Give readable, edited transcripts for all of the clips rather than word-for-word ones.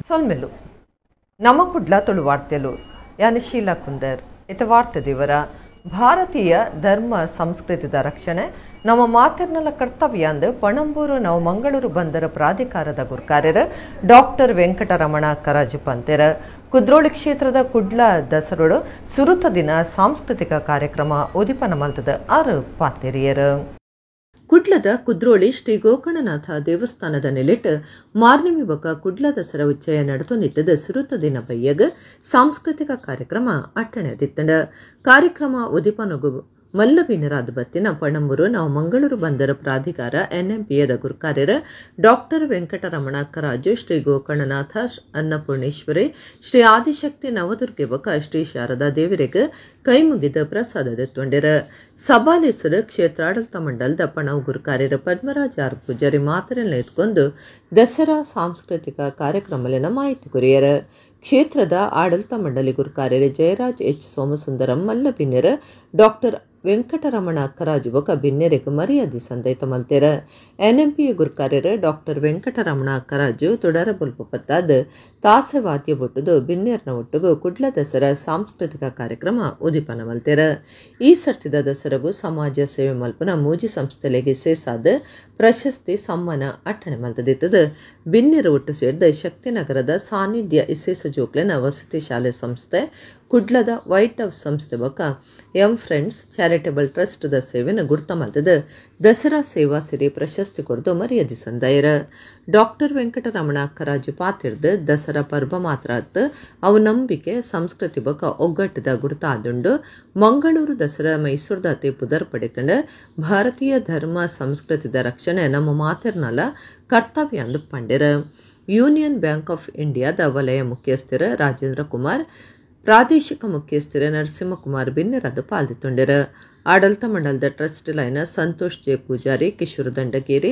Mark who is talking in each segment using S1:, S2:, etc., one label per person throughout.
S1: ಸೊಲ್ಮೆಲು ನಮ ಕುಡ್ಲ ತುಳು ವಾರ್ತೆಲು ಯಾನ್ ಶೀಲಾ ಕುಂದರ್. ಇತ ವಾರ್ತೆ ದೇವರ ಭಾರತೀಯ ಧರ್ಮ ಸಂಸ್ಕೃತಿದ ರಕ್ಷಣೆ ನಮ್ಮ ಮಾತೆರ್ನಲ ಕರ್ತವ್ಯ ಅಂದ್ ಪಣಂಬೂರು ನವ ಮಂಗಳೂರು ಬಂದರ ಪ್ರಾಧಿಕಾರದ ಗುರ್ಕಾರ್ಯರು ಡಾಕ್ಟರ್ ವೆಂಕಟರಮಣ ಕರಾಜು ಪಂತೆರ್. ಕುದ್ರೋಳಿ ಕ್ಷೇತ್ರದ ಕುಡ್ಲ ದಸರೋಡು ಸುರುತ ದಿನ ಸಾಂಸ್ಕೃತಿಕ ಕಾರ್ಯಕ್ರಮ ಉದಿಪನ ಮಲ್ತದ ಆರು ಪಾತೆರಿಯರು. ಕುಡ್ಲದ ಕುದ್ರೋಳಿ ಶ್ರೀ ಗೋಕರ್ಣನಾಥ ದೇವಸ್ಥಾನದ ನೆಲೆಟ್ ಮಾರ್ನಿಮಿ ಬೊಕ್ಕ ಕುಡ್ಲ ದಸರಾ ಉಚ್ಚಯ ನಡೆತೊಂದಿತ್ತದ ಸುರುತ ದಿನ ಬಯ್ಯಗ್ ಸಾಂಸ್ಕೃತಿಕ ಕಾರ್ಯಕ್ರಮ ಅಟ್ಟಣೆದಿತ್ತಂಡ. ಕಾರ್ಯಕ್ರಮ ಉದಿಪನಗು ಮಲ್ಲಬೀನರಾದ ಬತ್ತಿನ ಪಣಂಬೂರು ನಾವು ಮಂಗಳೂರು ಬಂದರ ಪ್ರಾಧಿಕಾರ ಎನ್ಎಂಪಿಎದ ಗುರುಕಾರ್ಯರು ಡಾಕ್ಟರ್ ವೆಂಕಟರಮಣ ಕರಾಜು ಶ್ರೀ ಗೋಕರ್ಣನಾಥ ಅನ್ನಪೂರ್ಣೇಶ್ವರಿ ಶ್ರೀ ಆದಿಶಕ್ತಿ ನವದುರ್ಗೆ ಬೊಕ್ಕ ಶ್ರೀ ಶಾರದಾ ದೇವರಿಗೆ ಕೈಮುಗಿದ ಪ್ರಸಾದ ದೆತ್ತೊಂಡಿರ. ಸಭಾಲೇಸರು ಕ್ಷೇತ್ರಾಡಳಿತ ಮಂಡಲದ ಪಣವು ಗುರುಕಾರ್ಯರು ಪದ್ಮರಾಜ್ ಆರ್ ಪೂಜಾರಿ ಮಾತರೆಲ್ಲ ಎತ್ಕೊಂಡು ದಸರಾ ಸಾಂಸ್ಕೃತಿಕ ಕಾರ್ಯಕ್ರಮಲಿನ ಮಾಹಿತಿ ಕೊರಿಯರ. ಕ್ಷೇತ್ರದ ಆಡಳಿತ ಮಂಡಳಿ ಗುರುಕಾರ್ಯರು ಜಯರಾಜ್ ಎಚ್ ಸೋಮಸುಂದರಂ ಮಲ್ಲಬಿನ್ಯರು ಡಾಕ್ಟರ್ ವೆಂಕಟರಮಣ ಕರಾಜು ಬೊಕ್ಕ ಬಿನ್ನೆರೆಗ್ ಮರ್ಯಾದೆ ಸಂದೈತ ಮಲ್ತೆರ. ಎನ್ಎಂಪಿ ಗುರುಕಾರ್ಯರು ಡಾಕ್ಟರ್ ವೆಂಕಟರಮಣ ಕರಾಜು ತುಡರ ಬೊಲ್ಪ ಪತ್ತಾದ ತಾಸೆ ವಾದ್ಯ ಬೊಟ್ಟುದು ಬಿನ್ನೆರ್ನ ಒಟ್ಟುಗು ಕುಡ್ಲ ದಸರಾ ಸಾಂಸ್ಕೃತಿಕ ಕಾರ್ಯಕ್ರಮ ಉದಿಪನ ಮಲ್ತೆರ. ಈ ಸರ್ತಿದ ದಸರಗು ಸಮಾಜ ಸೇವೆ ಮಲ್ಪನ ಮೂಜಿ ಸಂಸ್ಥೆಲೆಗೆ ಸೇಸಾದ ಪ್ರಶಸ್ತಿ ಸಮ್ಮಾನ ಅಟ್ಟಣೆ ಮಲ್ತದಿತ್ತದ. ಬಿನ್ನೆರ ಒಟ್ಟು ಸೇರಿದ ಶಕ್ತಿನಗರದ ಸಾನ್ನಿಧ್ಯ ಇಸೇಸ ಜೋಕ್ಲೆನ ವಸತಿ ಶಾಲೆ ಸಂಸ್ಥೆ, ಕುಡ್ಲದ ವೈಟ್ ಹೌಸ್ ಸಂಸ್ಥೆ ಬೊಕ್ಕ M friends charitable trust the ಸೇವೆನ ಗುರ್ತ ಮಲ್ತದ ದಸರಾ ಸೇವಾ ಸಿರಿ ಪ್ರಶಸ್ತಿ ಕೊರದು ಮರ್ಯಾದೆ ಸಂದಾಯರ. ಡಾಕ್ಟರ್ ವೆಂಕಟರಮಣ ಕರಾಜು ಪಾತಿರ್ದು ದಸರಾ ಪರ್ವ ಮಾತ್ರ ಅತ್ತು ಅವು ನಂಬಿಕೆ ಸಂಸ್ಕೃತಿ ಬೊಕ್ಕ ಒಗ್ಗಟ್ಟದ ಗುರ್ತ ಆದುಂಡು. ಮಂಗಳೂರು ದಸರಾ ಮೈಸೂರದ ಅತಿ ಪುದರ್ ಪಡೆತಂಡ ಭಾರತೀಯ ಧರ್ಮ ಸಂಸ್ಕೃತಿದ ರಕ್ಷಣೆ ನಮ್ಮ ಮಾತಿರ್ನಲ ಕರ್ತವ್ಯ ಅಂದು ಪಂಡೆರ. ಯೂನಿಯನ್ ಬ್ಯಾಂಕ್ ಆಫ್ ಇಂಡಿಯಾದ ವಲಯ ಮುಖ್ಯಸ್ಥರ ರಾಜೇಂದ್ರ ಕುಮಾರ್, ಪ್ರಾದೇಶಿಕ ಮುಖ್ಯಸ್ಥರ ನರಸಿಂಹಕುಮಾರ್ ಬಿನ್ನೆರದು ಪಾಲ್ದಿತ್ತೊಂಡರು. ಆಡಳಿತ ಮಂಡಲದ ಟ್ರಸ್ಟ್ ಲೈನ ಸಂತೋಷ್ ಜೆ ಪೂಜಾರಿ, ಕಿಶೋರ್ ದಂಡಗೇರಿ,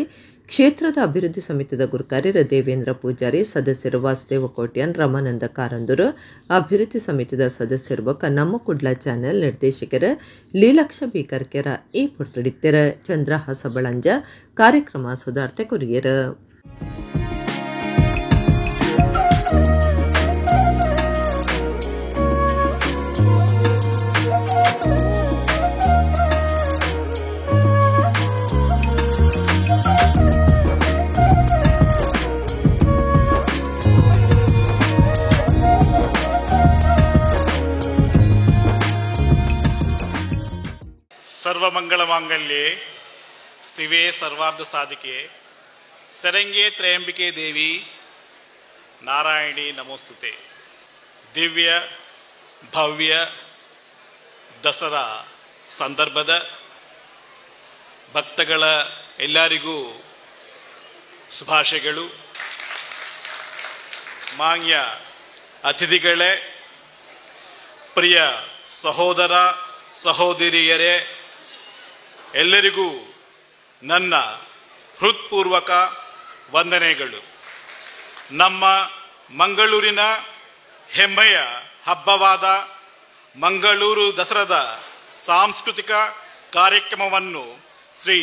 S1: ಕ್ಷೇತ್ರದ ಅಭಿವೃದ್ಧಿ ಸಮಿತಿದ ಗುರುಕಾರ್ಯರು ದೇವೇಂದ್ರ ಪೂಜಾರಿ, ಸದಸ್ಯರು ವಾಸುದೇವ ಕೋಟ್ಯಾನ್, ರಮಾನಂದ ಕಾರಂದೂರು, ಅಭಿವೃದ್ಧಿ ಸಮಿತಿದ ಸದಸ್ಯರು ಬೊಕ್ಕ ನಮ್ಮ ಕುಡ್ಲ ಚಾನೆಲ್ ನಿರ್ದೇಶಕರು ಲೀಲಾಕ್ಷ ಬೀಕರ್ಕೆರ ಈ ಪೊರ್ತುಡಿತ್ತೆರ. ಚಂದ್ರ ಹಸಬಳಂಜ ಕಾರ್ಯಕ್ರಮ ಸುಧಾರ್ತೆ ಕೊರಿಯರು.
S2: ಸರ್ವಮಂಗಳ ಮಾಂಗಲ್ಯೆ ಶಿವೆ ಸರ್ವಾರ್ಥ ಸಾಧಿಕೆ ಶರಂಗೆ ತ್ರಯಂಬಿಕೆ ದೇವಿ ನಾರಾಯಣಿ ನಮೋಸ್ತುತೆ. ದಿವ್ಯ ಭವ್ಯ ದಸರಾ ಸಂದರ್ಭದ ಭಕ್ತಗಳ ಎಲ್ಲರಿಗೂ ಶುಭಾಶಯಗಳು. ಮಾನ್ಯ ಅತಿಥಿಗಳೇ, ಪ್ರಿಯ ಸಹೋದರ ಸಹೋದರಿಯರೇ, ಎಲ್ಲರಿಗೂ ನನ್ನ ಹೃತ್ಪೂರ್ವಕ ವಂದನೆಗಳು. ನಮ್ಮ ಮಂಗಳೂರಿನ ಹೆಮ್ಮೆಯ ಹಬ್ಬವಾದ ಮಂಗಳೂರು ದಸರಾದ ಸಾಂಸ್ಕೃತಿಕ ಕಾರ್ಯಕ್ರಮವನ್ನು ಶ್ರೀ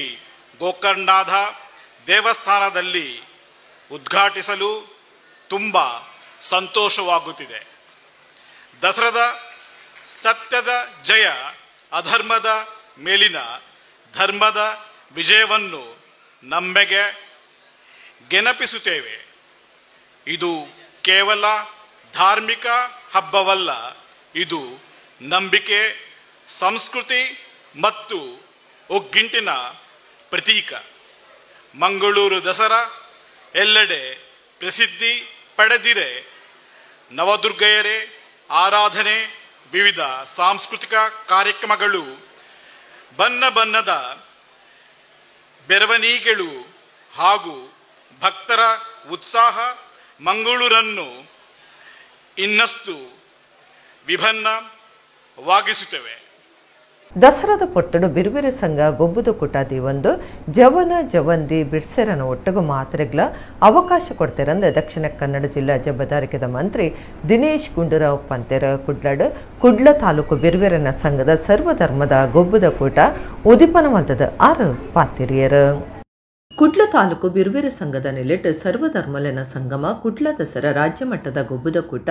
S2: ಗೋಕರ್ಣನಾಥ ದೇವಸ್ಥಾನದಲ್ಲಿ ಉದ್ಘಾಟಿಸಲು ತುಂಬ ಸಂತೋಷವಾಗುತ್ತಿದೆ. ದಸರಾದ ಸತ್ಯದ ಜಯ, ಅಧರ್ಮದ ಮೇಲಿನ ಧರ್ಮದ ವಿಜಯವನ್ನು ನಮಗೆ ನೆನಪಿಸುತ್ತೇವೆ. ಇದು ಕೇವಲ ಧಾರ್ಮಿಕ ಹಬ್ಬವಲ್ಲ, ಇದು ನಂಬಿಕೆ, ಸಂಸ್ಕೃತಿ ಮತ್ತು ಒಗ್ಗಟ್ಟಿನ ಪ್ರತೀಕ. ಮಂಗಳೂರು ದಸರಾ ಎಲ್ಲೆಡೆ ಪ್ರಸಿದ್ಧಿ ಪಡೆದಿರೆ. ನವದುರ್ಗೆಯರೇ ಆರಾಧನೆ, ವಿವಿಧ ಸಾಂಸ್ಕೃತಿಕ ಕಾರ್ಯಕ್ರಮಗಳು, ಬಣ್ಣ ಬಣ್ಣದ ಬೆರವಣಿಗೆಗಳು ಹಾಗೂ ಭಕ್ತರ ಉತ್ಸಾಹ ಮಂಗಳೂರನ್ನು ಇನ್ನಷ್ಟು ವಿಭಿನ್ನವಾಗಿಸುತ್ತವೆ.
S1: ದಸರಾದ ಪೊಟ್ಟಡು ಬಿರುಬಿರು ಸಂಘ ಗೊಬ್ಬುದು ಕುಟಾದಿ ಒಂದು ಜವನ ಜವಂದಿ ಬಿಡ್ಸೆರನ ಒಟ್ಟುಗು ಮಾತ್ರೆಗ್ಲ ಅವಕಾಶ ಕೊಡ್ತಾರಂದ ದಕ್ಷಿಣ ಕನ್ನಡ ಜಿಲ್ಲಾ ಜಬದಾರಿಕೆದ ಮಂತ್ರಿ ದಿನೇಶ್ ಗುಂಡೂರಾವ್ ಪಂತೆರ. ಕುಡ್ಲಾಡು ಕುಡ್ಲ ತಾಲೂಕು ಬಿರುವೆರನ ಸಂಘದ ಸರ್ವಧರ್ಮದ ಗೊಬ್ಬುದ ಕೂಟ ಉದಿಪನ ಮಲ್ತದ ಆರು ಪಾತಿರಿಯರು. Kudla taluk ಬಿರುವೆರ ಸಂಘದ ನಿಲೆಟ್ ಸರ್ವಧರ್ಮಲೆನ ಸಂಗಮ ಕುಡ್ಲ ದಸರಾ ರಾಜ್ಯ ಮಟ್ಟದ ಗೊಬ್ಬುದ ಕೂಟ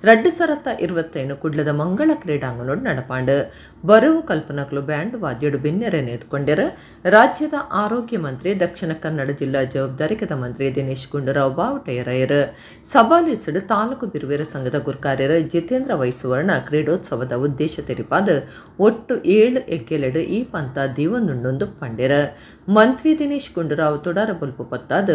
S1: 2025 ಕುಡ್ಲದ ಮಂಗಳ ಕ್ರೀಡಾಂಗಣೋಡು ನಡಪಾಂಡು. ಬರವು ಕಲ್ಪನಕ್ಲು ಬ್ಯಾಂಡ್ ವಾದ್ಯಡು ಬಿನ್ನೆರೆ ನೇತ್ಕೊಂಡೆರು. ರಾಜ್ಯದ ಆರೋಗ್ಯ ಮಂತ್ರಿ, ದಕ್ಷಿಣ ಕನ್ನಡ ಜಿಲ್ಲಾ ಜವಾಬ್ದಾರಿಕದ ಮಂತ್ರಿ ದಿನೇಶ್ ಗುಂಡೂರಾವ್ ಬಾವುಟೆಯರಯರು. ಸಭಾಲಿಸಿಡು ತಾಲೂಕು ಬಿರುವೆರ ಸಂಘದ ಗುರ್ಕಾರ್ಯರು ಜಿತೇಂದ್ರ ವೈಸುವರ್ಣ ಕ್ರೀಡೋತ್ಸವದ ಉದ್ದೇಶ ತೆರಿಪಾದ ಒಟ್ಟು 7 ಎಗ್ಗೆಲೆಡು ಈ ಪಂತ ದೀವನುಂಡೊಂದು ಪಂಡೆರ. ಮಂತ್ರಿ ದಿನೇಶ್ ಗುಂಡೂರಾವ್ ತೊಡರ ಬೊಲ್ಪು ಪತ್ತಾದ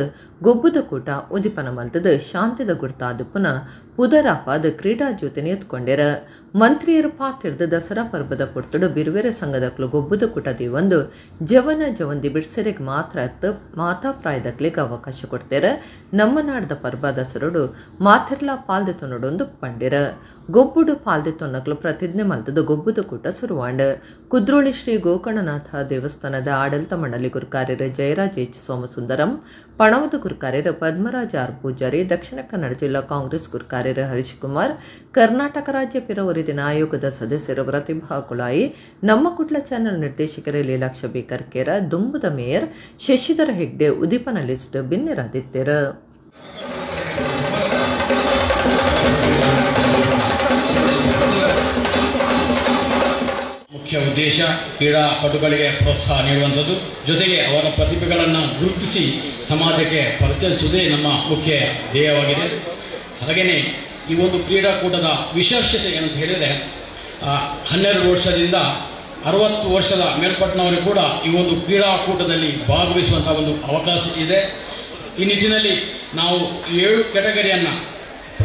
S1: ಗೊಬ್ಬುದ ಕೂಟ ಉದಿಪನ ಮಲ್ತದ ಶಾಂತಿದ ಗುರ್ತಾದ ಪುನಃ ಪುದರಾಪಾದ ಕ್ರೀಡಾ ಜ್ಯೋತಿನ ಎತ್ಕೊಂಡೆರ. ಮಂತ್ರಿಯರು ಪಾತಿರ್ದ ದಸರಾ ಪರ್ಬದ ಪೊರ್ತುಡು ಬಿರುವೆರ ಸಂಘದಕ್ಲು ಗೊಬ್ಬುದ ಕೂಟ ದೀವೊಂದು ಜವನ ಜವಂದಿ ಬಿಡ್ಸೆರೆಗ್ ಮಾತ್ರ ಮಾತಾ ಪ್ರಾಯದಕ್ಲಿಗೆ ಅವಕಾಶ ಕೊಡ್ತೇರ. ನಮ್ಮ ನಾಡದ ಪರ್ಬ ದಸರೋಡು ಮಾತೆರ್ಲಾ ಪಾಲ್ದೆ ತೊನ್ನಡೊಂದು ಪಂಡೆರ. ಗೊಬ್ಬುಡು ಪಾಲ್ದೆ ತೊನ್ನಕ್ಲು ಪ್ರತಿಜ್ಞೆ ಮಲ್ತದ ಗೊಬ್ಬುದ ಕೂಟ ಸುರುವಾಂಡ್. ಕುದ್ರೋಳಿ ಶ್ರೀ ಗೋಕರ್ಣನಾಥ ದೇವಸ್ಥಾನದ ಆಡಳಿತ ಮಂಡಳಿ ಗುರುಕಾರ್ಯರು ಜಯರಾಜ್ ಎಚ್ ಸೋಮಸುಂದರಂ, ಪಣವದ ಗುರುಕಾರ್ಯರು ಪದ್ಮರಾಜ ಆರ್ ಪೂಜಾರಿ, ದಕ್ಷಿಣ ಕನ್ನಡ ಜಿಲ್ಲಾ ಕಾಂಗ್ರೆಸ್ ಗುರುಕಾರ್ಯರು ಹರೀಶ್ ಕುಮಾರ್, ಕರ್ನಾಟಕ ರಾಜ್ಯ ಪಿರವರಿದಿನ ಆಯೋಗದ ಸದಸ್ಯರು ಪ್ರತಿಭಾ ಕುಳಾಯಿ, ನಮ್ಮ ಕುಡ್ಲ ಚಾನೆಲ್ ನಿರ್ದೇಶಕರು ಲೀಲಾಕ್ಷ ಬಿ ಕರ್ಕೇರ, ದುಂಬುದ ಮೇಯರ್ ಶಶಿಧರ ಹೆಗ್ಡೆ ಉದೀಪನ ಲಿಸ್ಟ್ ಬಿನ್ನೆರಾದಿತ್ತೆರು.
S3: ಮುಖ್ಯ ಉದ್ದೇಶ ಕ್ರೀಡಾಪಟುಗಳಿಗೆ ಪ್ರೋತ್ಸಾಹ ನೀಡುವಂಥದ್ದು, ಜೊತೆಗೆ ಅವರ ಪ್ರತಿಭೆಗಳನ್ನು ಗುರುತಿಸಿ ಸಮಾಜಕ್ಕೆ ಪರಿಚಯಿಸುವುದೇ ನಮ್ಮ ಮುಖ್ಯ ಧ್ಯೇಯವಾಗಿದೆ. ಹಾಗೆಯೇ ಈ ಒಂದು ಕ್ರೀಡಾಕೂಟದ ವಿಶೇಷತೆ ಏನಂತ ಹೇಳಿದರೆ, 12 ವರ್ಷದಿಂದ 60 ವರ್ಷದ ಮೇಲ್ಪಟ್ಟನವರು ಕೂಡ ಈ ಒಂದು ಕ್ರೀಡಾಕೂಟದಲ್ಲಿ ಭಾಗವಹಿಸುವಂಥ ಒಂದು ಅವಕಾಶ ಇದೆ. ಈ ನಿಟ್ಟಿನಲ್ಲಿ ನಾವು 7 ಕೆಟಗರಿಯನ್ನು,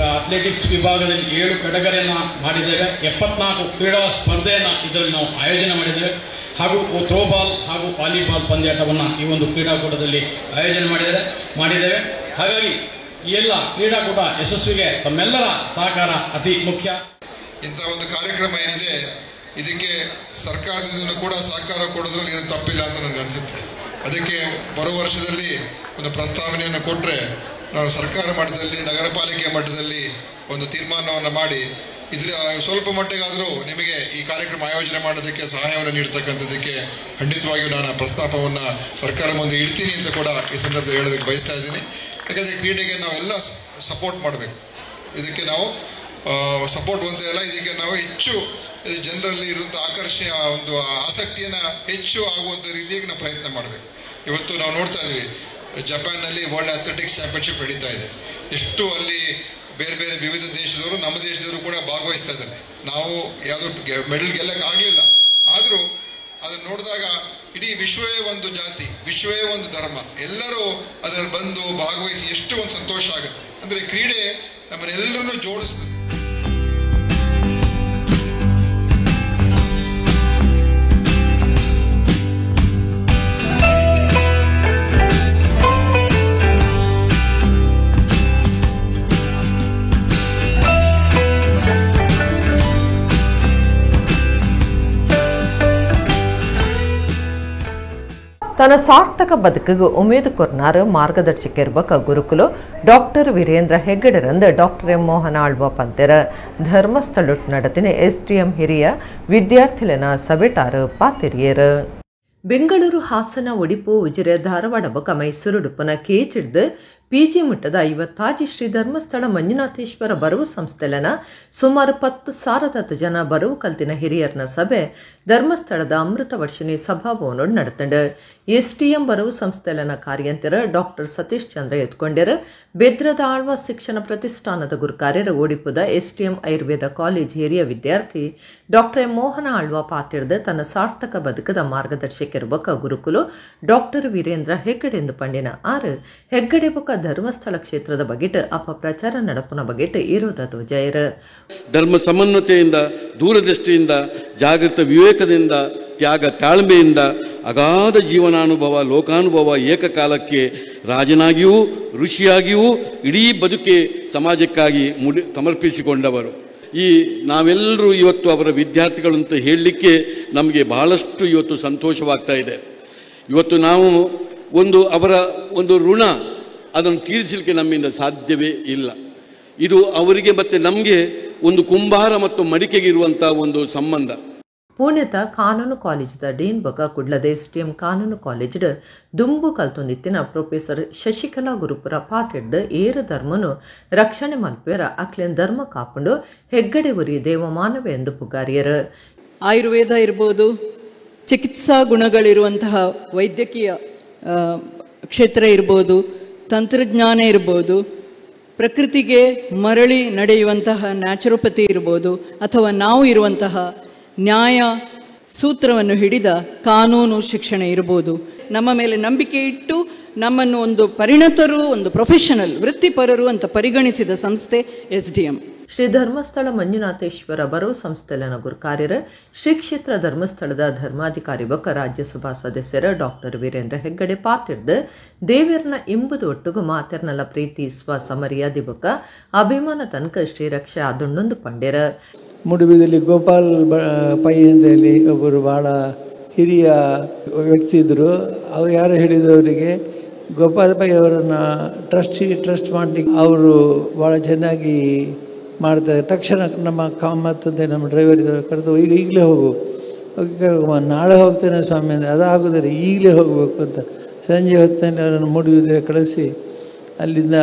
S3: ಅಥ್ಲೆಟಿಕ್ಸ್ ವಿಭಾಗದಲ್ಲಿ 7 ಕೆಟಗರಿಯನ್ನು ಮಾಡಿದ್ದೇವೆ. 74 ಕ್ರೀಡಾ ಸ್ಪರ್ಧೆಯನ್ನು ಇದರಲ್ಲಿ ನಾವು ಆಯೋಜನೆ ಮಾಡಿದ್ದೇವೆ. ಹಾಗೂ ಥ್ರೋಬಾಲ್ ಹಾಗೂ ವಾಲಿಬಾಲ್ ಪಂದ್ಯಾಟವನ್ನು ಈ ಒಂದು ಕ್ರೀಡಾಕೂಟದಲ್ಲಿ ಆಯೋಜನೆ ಮಾಡಿದ್ದೇವೆ. ಹಾಗಾಗಿ ಈ ಎಲ್ಲ ಕ್ರೀಡಾಕೂಟ ಯಶಸ್ವಿಗೆ ತಮ್ಮೆಲ್ಲರ ಸಹಕಾರ ಅತಿ ಮುಖ್ಯ.
S4: ಇಂಥ ಒಂದು ಕಾರ್ಯಕ್ರಮ ಏನಿದೆ, ಇದಕ್ಕೆ ಸರ್ಕಾರದಿಂದಲೂ ಕೂಡ ಸಹಕಾರ ಕೊಡೋದ್ರಲ್ಲಿ ಏನು ತಪ್ಪಿಲ್ಲ ಅಂತ ನನಗೆ ಅನಿಸುತ್ತೆ. ಅದಕ್ಕೆ ಬರುವ ವರ್ಷದಲ್ಲಿ ಒಂದು ಪ್ರಸ್ತಾವನೆಯನ್ನು ಕೊಟ್ಟರೆ ನಾವು ಸರ್ಕಾರ ಮಟ್ಟದಲ್ಲಿ, ನಗರ ಪಾಲಿಕೆ ಮಟ್ಟದಲ್ಲಿ ಒಂದು ತೀರ್ಮಾನವನ್ನು ಮಾಡಿ ಇದರ ಸ್ವಲ್ಪ ಮಟ್ಟಿಗಾದರೂ ನಿಮಗೆ ಈ ಕಾರ್ಯಕ್ರಮ ಆಯೋಜನೆ ಮಾಡೋದಕ್ಕೆ ಸಹಾಯವನ್ನು ನೀಡ್ತಕ್ಕಂಥದ್ದಕ್ಕೆ ಖಂಡಿತವಾಗಿಯೂ ನಾನು ಆ ಪ್ರಸ್ತಾಪವನ್ನು ಸರ್ಕಾರ ಮುಂದೆ ಇಡ್ತೀನಿ ಅಂತ ಕೂಡ ಈ ಸಂದರ್ಭದಲ್ಲಿ ಹೇಳೋದಕ್ಕೆ ಬಯಸ್ತಾ ಇದ್ದೀನಿ. ಯಾಕಂದರೆ ಕ್ರೀಡೆಗೆ ನಾವೆಲ್ಲ ಸಪೋರ್ಟ್ ಮಾಡಬೇಕು. ಇದಕ್ಕೆ ನಾವು ಸಪೋರ್ಟ್ ಒಂದೇ ಅಲ್ಲ, ಇದಕ್ಕೆ ನಾವು ಹೆಚ್ಚು ಜನರಲ್ಲಿ ಇರುವಂಥ ಆಕರ್ಷಣೆಯ ಒಂದು ಆಸಕ್ತಿಯನ್ನು ಹೆಚ್ಚು ಆಗುವಂಥ ರೀತಿಯಾಗಿ ನಾವು ಪ್ರಯತ್ನ ಮಾಡಬೇಕು. ಇವತ್ತು ನಾವು ನೋಡ್ತಾ ಇದ್ದೀವಿ, ಜಪಾನ್ನಲ್ಲಿ world athletics championship ನಡೀತಾ ಇದೆ. ಎಷ್ಟು ಅಲ್ಲಿ ಬೇರೆ ಬೇರೆ ವಿವಿಧ ದೇಶದವರು, ನಮ್ಮ ದೇಶದವರು ಕೂಡ ಭಾಗವಹಿಸ್ತಾ ಇದ್ದಾರೆ. ನಾವು ಯಾವುದೋ ಮೆಡಲ್ ಗೆಲ್ಲಕ್ಕೆ ಆಗಲಿಲ್ಲ, ಆದರೂ ಅದನ್ನು ನೋಡಿದಾಗ ಇಡೀ ವಿಶ್ವವೇ ಒಂದು ಜಾತಿ, ವಿಶ್ವವೇ ಒಂದು ಧರ್ಮ, ಎಲ್ಲರೂ ಅದರಲ್ಲಿ ಬಂದು ಭಾಗವಹಿಸಿ ಎಷ್ಟು ಒಂದು ಸಂತೋಷ ಆಗುತ್ತೆ. ಅಂದರೆ ಕ್ರೀಡೆ ನಮ್ಮನ್ನೆಲ್ಲರನ್ನೂ ಜೋಡಿಸ್ತದೆ.
S1: ತನ್ನ ಸಾರ್ಥಕ ಬದುಕಿಗೆ ಉಮೇದು ಕೊರ್ನಾರ್ ಮಾರ್ಗದರ್ಶಕಿರ್ಬಕ ಗುರುಕುಲು ಡಾಕ್ಟರ್ ವೀರೇಂದ್ರ ಹೆಗ್ಗಡೆರಂದು ಡಾಕ್ಟರ್ ಎಂ ಮೋಹನ ಆಳ್ವ ಪಂತೆರ. ಧರ್ಮಸ್ಥಳ ನಡತಿನ ಎಸ್ಡಿಎಂ ಹಿರಿಯ ವಿದ್ಯಾರ್ಥಿಲೆನ ಸಭೆಟಾರು ಪಾತಿರಿಯರು. ಬೆಂಗಳೂರು, ಹಾಸನ, ಒಡಿಪು, ಉಜಿರೆ, ಧಾರವಾಡ ಬೊಕ ಮೈಸೂರು ಡುಪ್ಪನ ಕೇಚಿಡ್ದು ಪಿಜಿ ಮಟ್ಟದ 50 ಶ್ರೀ ಧರ್ಮಸ್ಥಳ ಮಂಜುನಾಥೇಶ್ವರ ಬರವು ಸಂಸ್ಥೆಲನ ಸುಮಾರು 10,000 ಜನ ಬರವು ಕಲ್ತಿನ ಹಿರಿಯರ್ನ ಸಭೆ ಧರ್ಮಸ್ಥಳದ ಅಮೃತ ವರ್ಷಿಣಿ ಸಭಾಭವನೋಡು ನಡತಂಡು. ಎಸ್ಟಿಎಂ ಬರವು ಸಂಸ್ಥೆಲನ ಕಾರ್ಯಂತರ ಡಾಕ್ಟರ್ ಸತೀಶ್ ಚಂದ್ರ ಎತ್ಕೊಂಡೆರು. ಬೆದ್ರದ ಆಳ್ವ ಶಿಕ್ಷಣ ಪ್ರತಿಷ್ಠಾನದ ಗುರುಕಾರ್ಯರು ಒಡಿಪುದ ಎಸ್ಟಿಎಂ ಆಯುರ್ವೇದ ಕಾಲೇಜ್ ಹಿರಿಯ ವಿದ್ಯಾರ್ಥಿ ಡಾಕ್ಟರ್ ಎಂ ಮೋಹನ ಆಳ್ವ ಪಾತಿರ್ದ ತನ್ನ ಸಾರ್ಥಕ ಬದುಕದ ಮಾರ್ಗದರ್ಶಕಿರ್ಬಕ ಗುರುಕುಲು ಡಾಕ್ಟರ್ ವೀರೇಂದ್ರ ಹೆಗ್ಗಡೆ ಎಂದು ಪಂಡಿನ ಆರು ಹೆಗ್ಗಡೆ ಬೊಕ ಧರ್ಮಸ್ಥಳ ಕ್ಷೇತ್ರದ ಬಗೆಟ್ ಅಪಪ್ರಚಾರ ನಡಪುನ ಬಗೆಟ್ ಇರೋದ ಜಯರ.
S5: ಧರ್ಮ ಸಮನ್ವತೆಯಿಂದ, ದೂರದೃಷ್ಟಿಯಿಂದ, ಜಾಗೃತ ವಿವೇಕದಿಂದ, ತ್ಯಾಗ ತಾಳ್ಮೆಯಿಂದ, ಅಗಾಧ ಜೀವನಾನುಭವ, ಲೋಕಾನುಭವ, ಏಕಕಾಲಕ್ಕೆ ರಾಜನಾಗಿಯೂ ಋಷಿಯಾಗಿಯೂ ಇಡೀ ಬದುಕೆ ಸಮಾಜಕ್ಕಾಗಿ ಸಮರ್ಪಿಸಿಕೊಂಡವರು. ಈ ನಾವೆಲ್ಲರೂ ಇವತ್ತು ಅವರ ವಿದ್ಯಾರ್ಥಿಗಳು ಅಂತ ಹೇಳಲಿಕ್ಕೆ ನಮಗೆ ಬಹಳಷ್ಟು ಇವತ್ತು ಸಂತೋಷವಾಗ್ತಾ ಇದೆ. ಇವತ್ತು ನಾವು ಒಂದು ಅವರ ಒಂದು ಋಣ ಅದನ್ನು ತೀರಿಸಲಿಕ್ಕೆ ನಮ್ಮಿಂದ ಸಾಧ್ಯವೇ ಇಲ್ಲ. ಇದು ಅವರಿಗೆ ಮತ್ತು ನಮಗೆ ಒಂದು ಕುಂಬಾರ ಮತ್ತು ಮಡಿಕೆಗೆ ಇರುವಂಥ ಒಂದು ಸಂಬಂಧ.
S1: ಪುಣೆತ ಕಾನೂನು ಕಾಲೇಜಿದ ಡೀನ್ ಬೊಕ ಕುಡ್ಲದ ಎಸ್ಟಿಎಂ ಕಾನೂನು ಕಾಲೇಜಿಡ್ ದುಂಬು ಕಲ್ತೊಂದಿತ್ತಿನ ಪ್ರೊಫೆಸರ್ ಶಶಿಕಲಾ ಗುರುಪುರ ಪಾತೆಡ್ದ್ ಏರು ಧರ್ಮನು ರಕ್ಷಣೆ ಮಲ್ಪೆರ ಅಕ್ಲೆನ್ ಧರ್ಮ ಕಾಪುಂಡು ಹೆಗ್ಗಡೆ ಉರಿ ದೇವಮಾನವೆ ಎಂದು ಪುಗಾರಿಯರು.
S6: ಆಯುರ್ವೇದ ಇರ್ಬೋದು, ಚಿಕಿತ್ಸಾ ಗುಣಗಳಿರುವಂತಹ ವೈದ್ಯಕೀಯ ಕ್ಷೇತ್ರ ಇರ್ಬೋದು, ತಂತ್ರಜ್ಞಾನ ಇರ್ಬೋದು, ಪ್ರಕೃತಿಗೆ ಮರಳಿ ನಡೆಯುವಂತಹ ನ್ಯಾಚುರೋಪತಿ ಇರ್ಬೋದು, ಅಥವಾ ನಾವು ಇರುವಂತಹ ನ್ಯಾಯ ಸೂತ್ರವನ್ನು ಹಿಡಿದ ಕಾನೂನು ಶಿಕ್ಷಣ ಇರ್ಬೋದು. ನಮ್ಮ ಮೇಲೆ ನಂಬಿಕೆ ಇಟ್ಟು ನಮ್ಮನ್ನು ಒಂದು ಪರಿಣತರು, ಒಂದು ಪ್ರೊಫೆಷನಲ್ ವೃತ್ತಿಪರರು ಅಂತ ಪರಿಗಣಿಸಿದ ಸಂಸ್ಥೆ ಎಸ್ಡಿಎಂ.
S1: ಶ್ರೀ ಧರ್ಮಸ್ಥಳ ಮಂಜುನಾಥೇಶ್ವರ ಬರೋ ಸಂಸ್ಥೆಲನ ಗುರುಕಾರ್ಯರ ಶ್ರೀ ಕ್ಷೇತ್ರ ಧರ್ಮಸ್ಥಳದ ಧರ್ಮಾಧಿಕಾರಿ ಬೊಕ್ಕ ರಾಜ್ಯಸಭಾ ಸದಸ್ಯರ ಡಾಕ್ಟರ್ ವೀರೇಂದ್ರ ಹೆಗ್ಗಡೆ ಪಾತಿರ್ದು ದೇವಿಯರ್ನ ಇಂಬುದು ಒಟ್ಟುಗು ಮಾತೆರ್ನಲ ಪ್ರೀತಿ ಸ್ವ ಮರ್ಯಾದೆ ಬೊಕ್ಕ ಅಭಿಮಾನ ತನಕ ಶ್ರೀರಕ್ಷೆ ಆದುಣ್ಣೊಂದು ಪಂಡ್ಯರ.
S7: ಮುಡುಬಿದಲ್ಲಿ ಗೋಪಾಲ್ ಪೈ ಅಂತೇಳಿ ಒಬ್ಬರು ಭಾಳ ಹಿರಿಯ ವ್ಯಕ್ತಿ ಇದ್ದರು. ಅವ್ರು ಯಾರು ಹೇಳಿದವರಿಗೆ ಗೋಪಾಲ್ ಪೈ ಅವರನ್ನು ಟ್ರಸ್ಟ್ ಮಾಡಲಿಕ್ಕೆ ಅವರು ಭಾಳ ಚೆನ್ನಾಗಿ ಮಾಡ್ತಾರೆ. ತಕ್ಷಣ ನಮ್ಮ ಕಾಮತ್ ಅಂತ ನಮ್ಮ ಡ್ರೈವರ್ ಇದ್ದವರು ಕರೆದು ಈಗ ಈಗಲೇ ಹೋಗು, ನಾಳೆ ಹೋಗ್ತೇನೆ ಸ್ವಾಮಿ ಅಂದರೆ ಅದಾಗೋದಿಲ್ಲ, ಈಗಲೇ ಹೋಗಬೇಕು ಅಂತ ಸಂಜೆ ಹೊತ್ತಿನಲ್ಲಿ ಅವರನ್ನು ಮೂಡುಬಿದಿರೆ ಕಳಿಸಿ ಅಲ್ಲಿಂದ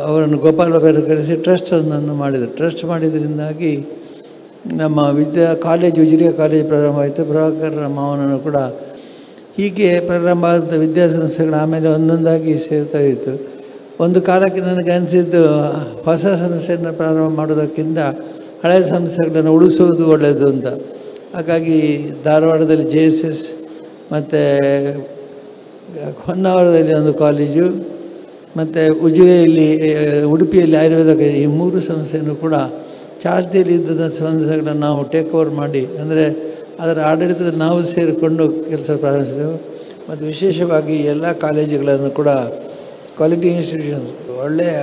S7: ಅವರನ್ನು ಗೋಪಾಲ್ ಬಾಬಾರು ಕರೆಸಿ ಟ್ರಸ್ಟನ್ನು ಮಾಡಿದರು. ಟ್ರಸ್ಟ್ ಮಾಡಿದ್ರಿಂದಾಗಿ ನಮ್ಮ ವಿದ್ಯಾ ಕಾಲೇಜು ಉಜಿರೆ ಕಾಲೇಜು ಪ್ರಾರಂಭ ಆಯಿತು. ಪ್ರಭಾಕರ ಮಾವನನ್ನು ಕೂಡ ಹೀಗೆ ಪ್ರಾರಂಭ ಆದಂಥ ವಿದ್ಯಾಸಂಸ್ಥೆಗಳು ಆಮೇಲೆ ಒಂದೊಂದಾಗಿ ಸೇರ್ತಾ ಇತ್ತು. ಒಂದು ಕಾಲಕ್ಕೆ ನನಗೆ ಅನಿಸಿದ್ದು ಹೊಸ ಸಂಸ್ಥೆಯನ್ನು ಪ್ರಾರಂಭ ಮಾಡೋದಕ್ಕಿಂತ ಹಳೆಯ ಸಂಸ್ಥೆಗಳನ್ನು ಉಳಿಸುವುದು ಒಳ್ಳೆಯದು ಅಂತ. ಹಾಗಾಗಿ ಧಾರವಾಡದಲ್ಲಿ JSS ಮತ್ತು ಹೊನ್ನಾವರದಲ್ಲಿ ಒಂದು ಕಾಲೇಜು ಮತ್ತು ಉಜಿರೆಯಲ್ಲಿ ಉಡುಪಿಯಲ್ಲಿ ಆಯುರ್ವೇದ, ಈ ಮೂರು ಸಂಸ್ಥೆಯನ್ನು ಕೂಡ ಚಾಲ್ತಿಯಲ್ಲಿ ಇದ್ದಂಥ ಸಂಸ್ಥೆಗಳನ್ನು ನಾವು ಟೇಕ್ ಓವರ್ ಮಾಡಿ, ಅಂದರೆ ಅದರ ಆಡಳಿತದಲ್ಲಿ ನಾವು ಸೇರಿಕೊಂಡು ಕೆಲಸ ಪ್ರಾರಂಭಿಸಿದೆವು. ಮತ್ತು ವಿಶೇಷವಾಗಿ ಎಲ್ಲ ಕಾಲೇಜುಗಳನ್ನು ಕೂಡ ಕ್ವಾಲಿಟಿ ಇನ್ಸ್ಟಿಟ್ಯೂಷನ್ಸ್, ಒಳ್ಳೆಯ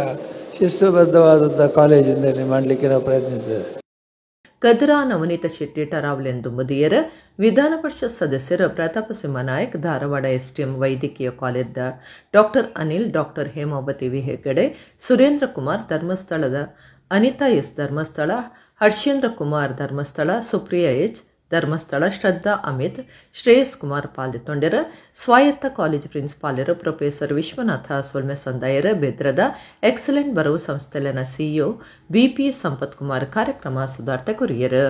S7: ಶಿಸ್ತುಬದ್ಧವಾದಂಥ ಕಾಲೇಜಿನಲ್ಲಿ ಮಾಡಲಿಕ್ಕೆ ನಾವು ಪ್ರಯತ್ನಿಸಿದ್ದೇವೆ.
S1: ಕದ್ರಾ ನವನೀತ ಶೆಟ್ಟಿ ಟರಾವ್ಲೆಂದು ಮುದಿಯರ ವಿಧಾನ ಪರಿಷತ್ ಸದಸ್ಯರ ಪ್ರತಾಪ ಸಿಂಹ ನಾಯಕ್, ಧಾರವಾಡ ಎಸ್ಟಿಎಂ ವೈದ್ಯಕೀಯ ಕಾಲೇಜ್ದ doctor Anil, doctor Hemavathi V Hegde, Surendra Kumar ಧರ್ಮಸ್ಥಳದ ಅನಿತಾ ಎಸ್ ಧರ್ಮಸ್ಥಳ, ಹರ್ಷೇಂದ್ರ ಕುಮಾರ್ ಧರ್ಮಸ್ಥಳ, ಸುಪ್ರಿಯಾ ಎಚ್ ಧರ್ಮಸ್ಥಳ, ಶ್ರದ್ಧಾ ಅಮಿತ್, ಶ್ರೇಯಸ್ ಕುಮಾರ್ ಪಾಲ್ಗೊಂಡರ. ಸ್ವಾಯತ್ತ ಕಾಲೇಜು ಪ್ರಿನ್ಸಿಪಾಲರು ಪ್ರೊಫೆಸರ್ ವಿಶ್ವನಾಥ ಸೊಲ್ಮೆ ಸಂದಾಯರ, ಬೆದ್ರದ ಎಕ್ಸಲೆಂಟ್ ಬರವು ಸಂಸ್ಥೆಲನ ಸಿಇಒ ಬಿಪಿ ಸಂಪತ್ ಕುಮಾರ್ ಕಾರ್ಯಕ್ರಮ ಸುಧಾರ್ಥ ಕೊರಿಯರು.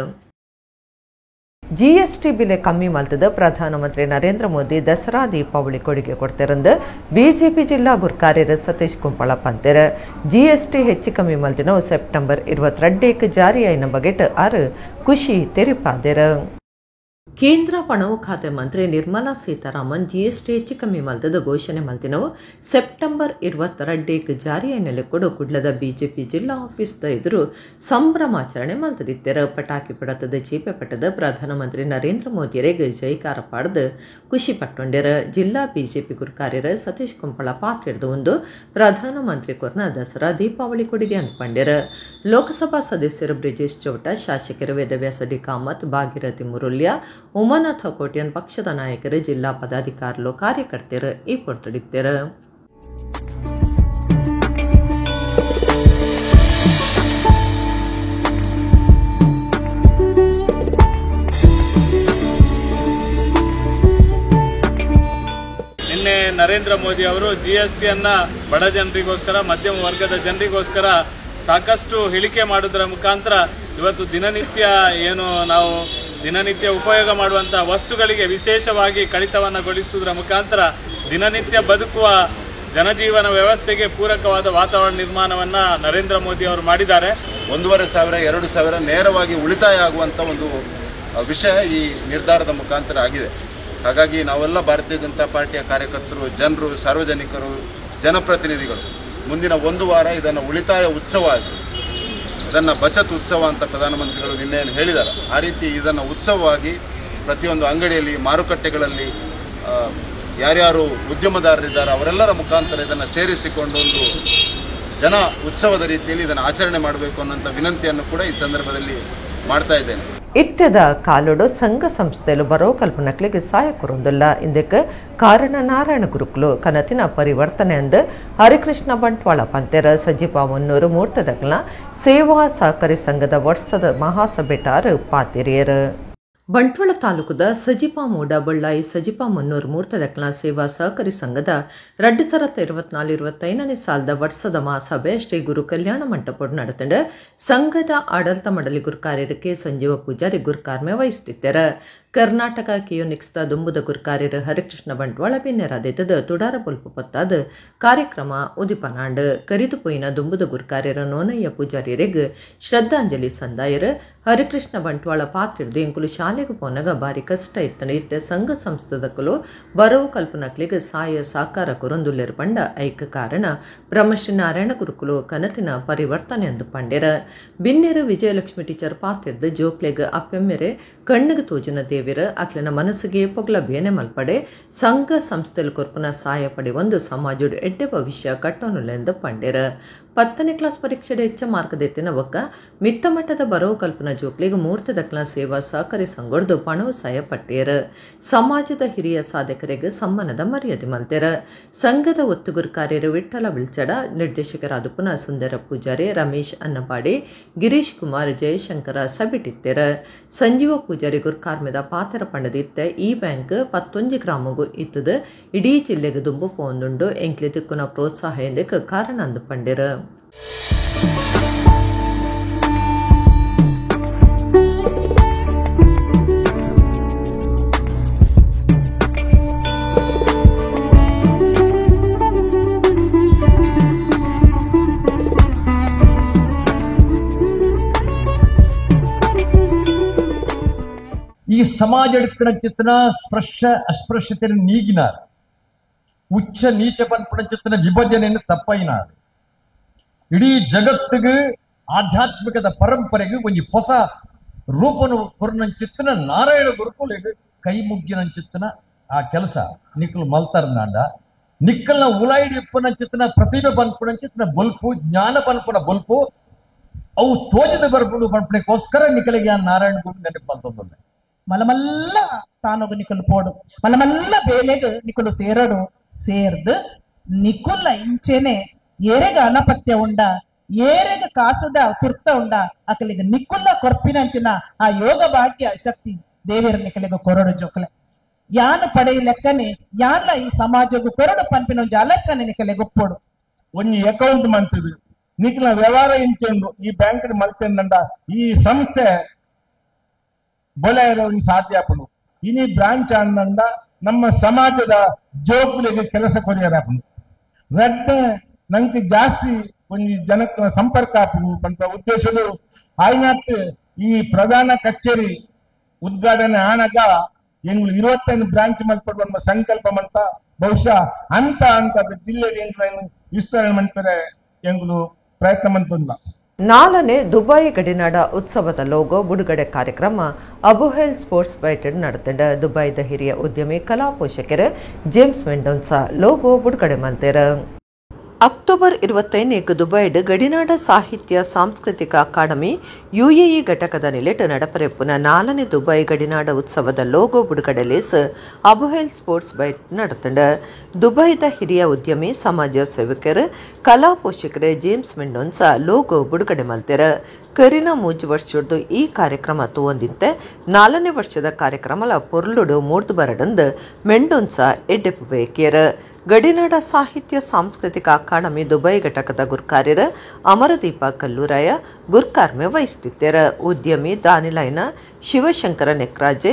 S1: ಜಿಎಸ್ಟಿ ಬೆಲೆ ಕಮ್ಮಿ ಮಲ್ತದ ಪ್ರಧಾನಮಂತ್ರಿ ನರೇಂದ್ರ ಮೋದಿ ದಸರಾ ದೀಪಾವಳಿ ಕೊಡುಗೆ ಕೊಡ್ತಿರಂದು ಬಿಜೆಪಿ ಜಿಲ್ಲಾ ಗುರ್ಕಾರ್ಯರ ಸತೀಶ್ ಕುಂಪಳ ಪಂತೆರ. ಜಿಎಸ್ಟಿ ಹೆಚ್ಚು ಕಮ್ಮಿ ಮಲ್ತಿನ ಸೆಪ್ಟೆಂಬರ್ 22 ಜಾರಿಯಾಯಿನ ಬಗೆಟ್ ಆರು ಖುಷಿ ತೆರಿಪಾದೆರ. ಕೇಂದ್ರ ಪಣವು ಖಾತೆ ಮಂತ್ರಿ ನಿರ್ಮಲಾ ಸೀತಾರಾಮನ್ ಜಿಎಸ್ಟಿ ಹೆಚ್ಚು ಕಮ್ಮಿ ಮಲ್ತದ ಘೋಷಣೆ ಮಲ್ತಿನವು ಸೆಪ್ಟೆಂಬರ್ 22 ಜಾರಿಯಾಯಿನಲ್ಲಿ ಕೂಡ ಕುಡ್ಲದ ಬಿಜೆಪಿ ಜಿಲ್ಲಾ ಆಫೀಸ್ದ ಎದುರು ಸಂಭ್ರಮಾಚರಣೆ ಮಲ್ತದಿತ್ತೆರ. ಪಟಾಕಿ ಪಡತದ ಚೀಪೆ ಪಟ್ಟದ ಪ್ರಧಾನಮಂತ್ರಿ ನರೇಂದ್ರ ಮೋದಿಯರಿಗೆ ಜೈಕಾರ ಪಾಡ್ದು ಖುಷಿ ಪಟ್ಟೊಂಡೆರ. ಜಿಲ್ಲಾ ಬಿಜೆಪಿ ಗುರುಕಾರ್ಯರ ಸತೀಶ್ ಕುಂಪಳ ಪಾತ್ರೆಡ್ದು ಒಂದು ಪ್ರಧಾನಮಂತ್ರಿ ಕೊರ್ನ ದಸರಾ ದೀಪಾವಳಿ ಕೊಡುಗೆ ಅನ್ಪಂಡ್ಯರ. ಲೋಕಸಭಾ ಸದಸ್ಯರು ಬ್ರಿಜೇಶ್ ಚೌಟ, ಶಾಸಕರು ವೇದವ್ಯಾಸ ಡಿ ಕಾಮತ್, ಭಾಗೀರಥಿ ಮುರುಲ್ಯ, ಉಮಾನಾಥ ಕೋಟ್ಯನ್ ಪಕ್ಷದ ನಾಯಕರು, ಜಿಲ್ಲಾ ಪದಾಧಿಕಾರಿಗಳು, ಕಾರ್ಯಕರ್ತರು ಈ ಪೊರ್ತಡಿತ್ತೆರು.
S8: ನಿನ್ನೆ ನರೇಂದ್ರ ಮೋದಿ ಅವರು ಜಿಎಸ್ಟಿಯನ್ನ ಬಡ ಜನರಿಗೋಸ್ಕರ, ಮಧ್ಯಮ ವರ್ಗದ ಜನರಿಗೋಸ್ಕರ ಸಾಕಷ್ಟು ಇಳಿಕೆ ಮಾಡುವುದರ ಮುಖಾಂತರ ಇವತ್ತು ದಿನನಿತ್ಯ ಏನು ನಾವು ದಿನನಿತ್ಯ ಉಪಯೋಗ ಮಾಡುವಂತಹ ವಸ್ತುಗಳಿಗೆ ವಿಶೇಷವಾಗಿ ಕಡಿತವನ್ನುಗೊಳಿಸುವುದರ ಮುಖಾಂತರ ದಿನನಿತ್ಯ ಬದುಕುವ ಜನಜೀವನ ವ್ಯವಸ್ಥೆಗೆ ಪೂರಕವಾದ ವಾತಾವರಣ ನಿರ್ಮಾಣವನ್ನ ನರೇಂದ್ರ ಮೋದಿ ಅವರು ಮಾಡಿದ್ದಾರೆ.
S9: 1,500 2,000 ನೇರವಾಗಿ ಉಳಿತಾಯ ಆಗುವಂಥ ಒಂದು ವಿಷಯ ಈ ನಿರ್ಧಾರದ ಮುಖಾಂತರ ಆಗಿದೆ. ಹಾಗಾಗಿ ನಾವೆಲ್ಲ ಭಾರತೀಯ ಜನತಾ ಪಾರ್ಟಿಯ ಕಾರ್ಯಕರ್ತರು, ಜನರು, ಸಾರ್ವಜನಿಕರು, ಜನಪ್ರತಿನಿಧಿಗಳು ಮುಂದಿನ ಒಂದು ವಾರ ಇದನ್ನು ಉಳಿತಾಯ ಉತ್ಸವ ಆಗಿ, ಅದನ್ನು ಬಚತ್ ಉತ್ಸವ ಅಂತ ಪ್ರಧಾನಮಂತ್ರಿಗಳು ನಿನ್ನೆ ಹೇಳಿದ್ದಾರೆ. ಆ ರೀತಿ ಇದನ್ನು ಉತ್ಸವವಾಗಿ ಪ್ರತಿಯೊಂದು ಅಂಗಡಿಯಲ್ಲಿ, ಮಾರುಕಟ್ಟೆಗಳಲ್ಲಿ ಯಾರ್ಯಾರು ಉದ್ಯಮದಾರರಿದ್ದಾರೆ ಅವರೆಲ್ಲರ ಮುಖಾಂತರ ಇದನ್ನು ಸೇರಿಸಿಕೊಂಡು ಒಂದು ಜನ ಉತ್ಸವದ ರೀತಿಯಲ್ಲಿ ಇದನ್ನು ಆಚರಣೆ ಮಾಡಬೇಕು ಅನ್ನೋಂಥ ವಿನಂತಿಯನ್ನು ಕೂಡ ಈ ಸಂದರ್ಭದಲ್ಲಿ ಮಾಡ್ತಾ ಇದ್ದೇನೆ.
S1: ಇತ್ಯದ ಕಾಲೋಡು ಸಂಘ ಸಂಸ್ಥೆಲು ಬರೋ ಕಲ್ಪನಕ್ಲಿಗೆ ಸಹಾಯ ಕೊರೊಂದುಲ್ಲ. ಇಂದಕ್ಕೆ ಕಾರಣ ನಾರಾಯಣ ಗುರುಕುಲು ಕನತಿನ ಪರಿವರ್ತನೆ ಅಂದ್ ಹರಿಕೃಷ್ಣ ಬಂಟ್ವಾಳ ಪಂತೆರ. ಸಜೀಪ ಮುನ್ನೂರು ಮೂರ್ತದಕ್ಲ ಸೇವಾ ಸಹಕಾರಿ ಸಂಘದ ವರ್ಷದ ಮಹಾಸಭೆಟಾರು ಪಾತಿರಿಯರು. ಬಂಟ್ವಾಳ ತಾಲೂಕುದ ಸಜಿಪಾ ಮೋಡ ಬಳ್ಳಾಯಿ ಸಜಿಪಾ ಮುನ್ನೂರು ಮೂರ್ತದಕ್ಲ ಸೇವಾ ಸಹಕಾರಿ ಸಂಘದ 2024-25ನೇ ಸಾಲದ ವರ್ಷದ ಮಹಾಸಭೆ ಶ್ರೀ ಗುರು ಕಲ್ಯಾಣ ಮಂಟಪಡ್ ನಡೆತಂಡ. ಸಂಘದ ಆಡಳಿತ ಮಂಡಳಿ ಗುರುಕಾರ್ಯಕ್ಕೆ ಸಂಜೀವ ಪೂಜಾರಿ ಗುರುಕಾರ್ಮೆ ವಹಿಸುತ್ತಿದ್ದಾರೆ. ಕರ್ನಾಟಕ ಕಿಯೋನಿಕ್ಸ್ದ ದುಂಬುದ ಗುರುಕಾರ್ಯರು ಹರಿಕೃಷ್ಣ ಬಂಟ್ವಾಳ ಬಿನ್ನೆರಾದಿತ್ತದ ತುಡಾರ ಪೊಲ್ಪ ಪತ್ತಾದ ಕಾರ್ಯಕ್ರಮ ಉದಿಪನಾಂಡ್. ಕರಿದು ಪೊಯ್ಯಿನ ದುಂಬುದ ಗುರುಕಾರ್ಯರ ನೋನಯ್ಯ ಪೂಜಾರಿಯರಿಗೆ ಶ್ರದ್ಧಾಂಜಲಿ ಸಂದಾಯರು. ಹರಿಕೃಷ್ಣ ಬಂಟ್ವಾಳ ಪಾತ್ರಿರ್ದು ಎಂಕುಲು ಶಾಲೆಗೆ ಪೋನಾಗ ಬಾರಿ ಕಷ್ಟ ಇತ್ತಂಡ ಇತ್ತೆ ಸಂಘ ಸಂಸ್ಥೆದಕ್ಕಲು ಬರವು ಕಲ್ಪನಕ್ಲಿಗೆ ಸಾಯ ಸಾಕಾರ ಕೊರೊಂದುಲ್ಲೆರ್ ಪಂಡ ಐಕ ಕಾರಣ ಬ್ರಹ್ಮಶ್ರೀ ನಾರಾಯಣ ಗುರುಕುಲು ಕನತಿನ ಪರಿವರ್ತನೆ ಎಂದು ಪಂಡೆರ. ಬಿನ್ನೆರು ವಿಜಯಲಕ್ಷ್ಮಿ ಟೀಚರ್ ಪಾತ್ರಿರ್ದು ಜೋಕ್ಲೆಗ್ ಅಪ್ಪೆಮ್ಮೆರೆ ಕಣ್ಣಿಗೆ ತೋಜುನ ದೇವಿರ ಅಕ್ಲೆನ ಮನಸ್ಸಿಗೆ ಪೊಗ್ಲ ಬೇನೆ ಮಲ್ಪಡೆ ಸಂಘ ಸಂಸ್ಥೆಲು ಕೊರ್ಪುನ ಸಹಾಯ ಪಡೆ ಒಂದು ಸಮಾಜದ ಎಡ್ಡೆ ಭವಿಷ್ಯ ಕಟ್ಟೋನುಲೆಂದು ಪಂಡೆರ. 10ನೇ ಕ್ಲಾಸ್ ಪರೀಕ್ಷೆ ಹೆಚ್ಚ ಮಾರ್ಕ್ ದೆತ್ತಿನ ಒಕ್ಕ ಮಿತ್ತ ಮಟ್ಟದ ಬರವು ಕಲ್ಪನಾ ಜೋಕ್ಲಿಗೆ ಮೂರ್ತದಕ್ಲ ಸೇವಾ ಸಹಕಾರಿ ಸಂಗೊಡ್ದು ಪಣವು ಸಹಾಯ ಪಟ್ಟಿಯರ. ಸಮಾಜದ ಹಿರಿಯ ಸಾಧಕರಿಗೆ ಸಮ್ಮಾನದ ಮರ್ಯಾದೆ ಮಲ್ತೆರ. ಸಂಘದ ಒತ್ತುಗುರು ಕಾರ್ಯರು ವಿಠಲ ಬಿಳ್ಚಡ, ನಿರ್ದೇಶಕರಾದ ಪುನಃ ಸುಂದರ ಪೂಜಾರಿ, ರಮೇಶ್ ಅನ್ನಪಾಡಿ, ಗಿರೀಶ್ ಕುಮಾರ್, ಜಯಶಂಕರ ಸಬಿಟ್ಟಿತ್ತೆರ. ಸಂಜೀವ ಪೂಜಾರಿ ಗುರ್ಕಾರ್ಮೆದ ಪಾತ್ರ ಪಂಡದಿತ್ತ ಈ ಬ್ಯಾಂಕ್ 11 ಗ್ರಾಮಗೂ ಇತ್ತದ ಇಡೀ ಜಿಲ್ಲೆಗೆ ದುಂಬು ಪೋಂದುಂಡು ಎಂಕ್ಲಿ ತಿಕ್ಕುನ ಪ್ರೋತ್ಸಾಹ ಎಂದಕ್ಕೆ ಕಾರಣ ಅಂದು ಪಂಡೆರ.
S10: ಈ ಸಮಾಜ ಚಿತ್ತನ ಸ್ಪರ್ಶ ಅಸ್ಪೃಶ್ಯತೆಯನ್ನು ನೀಗಿನಾರು, ಉಚ್ಚ ನೀಚ ಪನ್ಪುಣ ವಿಭಜನೆಯನ್ನು ತಪ್ಪೈನಾರು, ಇಡೀ ಜಗತ್ತಿಗೆ ಆಧ್ಯಾತ್ಮಿಕದ ಪರಂಪರೆಗೆ ಒಂದು ಹೊಸ ರೂಪನು ಚಿತ್ತನ ನಾರಾಯಣ ಗುರುಕುಲಿಗೆ ಕೈ ಮುಗ್ಗಿನ ಚಿತ್ತನ ಆ ಕೆಲಸ ನಿಕ್ಕಲು ಮಲ್ತಾರ್ನಾಂಡ ನಿಕ್ಕಲ್ನ ಉಲಾಯಿಡಿ ಇಪ್ಪನ ಚಿತ್ತನ ಪ್ರತಿಭೆ ಪನ್ಪುಣ ಚಿತ್ತನ ಬೊಲ್ಪು ಜ್ಞಾನ ಪನ್ಪುಣ ಬೊಲ್ಪು ಅವು ತೋಜದ ಬರ್ಪುಡು ಪನ್ಪುಣಕ್ಕೋಸ್ಕರ ನಿಕ್ಕಲಿಗೆ ಆ ನಾರಾಯಣ ಗುರು ನೆನಪು ಬಂತಂದ್ರೆ
S11: ಮಲಮಲ್ಲ ತಾನೊಗು ನಿಕುಲು ಪೋಡು ಮಲಮಲ್ಲ ಬೇಲೆಗ್ ನಿಕುಲು ಸೇರಡು ಸೇರ್ದು ನಿಕುಲ್ಲ ಇಂಚೆನೆ ಏರೆಗ ಅನಪತ್ಯ ಉಂಡ ಏರೆಗ ಕಾಸದ ಕುರ್ತ ಉಂಡ ಅಕಲಿಗ ನಿಕುಲ್ಲ ಕೊರ್ಪಿನಂಚಿನ ಆ ಯೋಗ ಭಾಗ್ಯ ಶಕ್ತಿ ದೇವಿಯರ ನಿಕಲಿಗ ಕೊರಡು ಜೋಕಲೆ ಯಾನು ಪಡೆಯ ಲೆಕ್ಕನೆ ಯಾನ ಈ ಸಮಾಜಗೂ ಕೊರಡು ಪನ್ಪಿನ ಒಂಜಿ ಆಲೋಚನೆ ನಿಕಲಿಗ ಒಪ್ಪೋಡು.
S12: ಒಂಜಿ ಅಕೌಂಟ್ ಮಂತಿದ್ ನಿಕ್ಲ ವ್ಯವಹಾರ ಇಂಚೆಂದು ಈ ಬ್ಯಾಂಕ್ ಮಲ್ತೆಂದಂಡ ಈ ಸಂಸ್ಥೆ ಬೊಲೆಯರ ಸಾಧ್ಯ ಆಪುಂಡು. ಇನಿ ಬ್ರಾಂಚ್ ಅಂದಂಡ ನಮ್ಮ ಸಮಾಜದ ಜೋಕುಲಿಗೆ ಕೆಲಸ ಕೊರಿಯರಾಪುಂಡು. ರಡ್ಡೆ ನಂಗೆ ಜಾಸ್ತಿ ಒಂಜಿ ಜನಕ್ಕೆ ಸಂಪರ್ಕ ಆಪುಂಡು ಪಂಪ ಉದ್ದೇಶದ ಆಯ್ನಾತ್ ಈ ಪ್ರಧಾನ ಕಚೇರಿ ಉದ್ಘಾಟನೆ ಆನಗ ಎಂಗ್ಳು 25 ಬ್ರಾಂಚ್ ಮಲ್ಪಡು ನಮ್ಮ ಸಂಕಲ್ಪ ಮಂತ ಬಹುಶಃ ಅಂತ ಅಂತ ಜಿಲ್ಲೆ ವಿಸ್ತರಣೆ ಮಂತಾರೆ ಎಂಗ್ಳು ಪ್ರಯತ್ನ ಮಂತಂದ.
S1: 4ನೇ ದುಬೈ ಗಡಿನಾಡ ಉತ್ಸವದ ಲೋಗೋ ಬಿಡುಗಡೆ ಕಾರ್ಯಕ್ರಮ ಅಬುಹೆಲ್ ಸ್ಪೋರ್ಟ್ಸ್ ಬೈಟೆಡ್ ನಡೆತಂಡ. ದುಬೈದ ಹಿರಿಯ ಉದ್ಯಮಿ ಕಲಾ ಪೋಷಕರು ಜೇಮ್ಸ್ ಮೆಂಡೋನ್ಸಾ ಲೋಗೋ ಬಿಡುಗಡೆ ಮಲ್ತೇರ. ಅಕ್ಟೋಬರ್ 25 ದುಬೈಡ್ ಗಡಿನಾಡ ಸಾಹಿತ್ಯ ಸಾಂಸ್ಕೃತಿಕ ಅಕಾಡೆಮಿ ಯುಎಇ ಘಟಕದ ನಿಲೆಟ್ ನಡಪರೆಪ್ಪುನ 4ನೇ ದುಬೈ ಗಡಿನಾಡ ಉತ್ಸವದ ಲೋಗೋ ಬಿಡುಗಡೆ ಲೇಸ್ ಅಬುಹೆಲ್ ಸ್ಪೋರ್ಟ್ಸ್ ಬೈಟ್ ನಡೆತಂಡ. ದುಬೈದ ಹಿರಿಯ ಉದ್ಯಮಿ ಸಮಾಜ ಸೇವಕರು ಕಲಾ ಪೋಷಕರು ಜೇಮ್ಸ್ ಮೆಂಡೋನ್ಸಾ ಲೋಗೋ ಬಿಡುಗಡೆ ಮಲ್ತೆರ. ಕರಿನ 3 ವರ್ಷದ್ದು ಈ ಕಾರ್ಯಕ್ರಮ ತೂವೊಂದಿತ್ತೆ 4ನೇ ವರ್ಷದ ಕಾರ್ಯಕ್ರಮಲ ಪೊರ್ಲುಡು ಮೂರ್ದು ಬರಡಂದು ಮೆಂಡೋನ್ಸಾ ಎಡ್ಡೆಪ್ಪು ಬೇಕಿಯರ. ಗಡಿನಾಡ ಸಾಹಿತ್ಯ ಸಾಂಸ್ಕೃತಿಕ ಅಕಾಡೆಮಿ ದುಬೈ ಘಟಕದ ಗುರ್ಕಾರ್ಯರ ಅಮರದೀಪ ಕಲ್ಲೂರಾಯ ಗುರ್ಕಾರ್ಮೆ ವಹಿಸುತ್ತಿದ್ದಾರ. ಉದ್ಯಮಿ ದಾನಿಲೈನ ಶಿವಶಂಕರ ನೆಕ್ರಾಜೆ,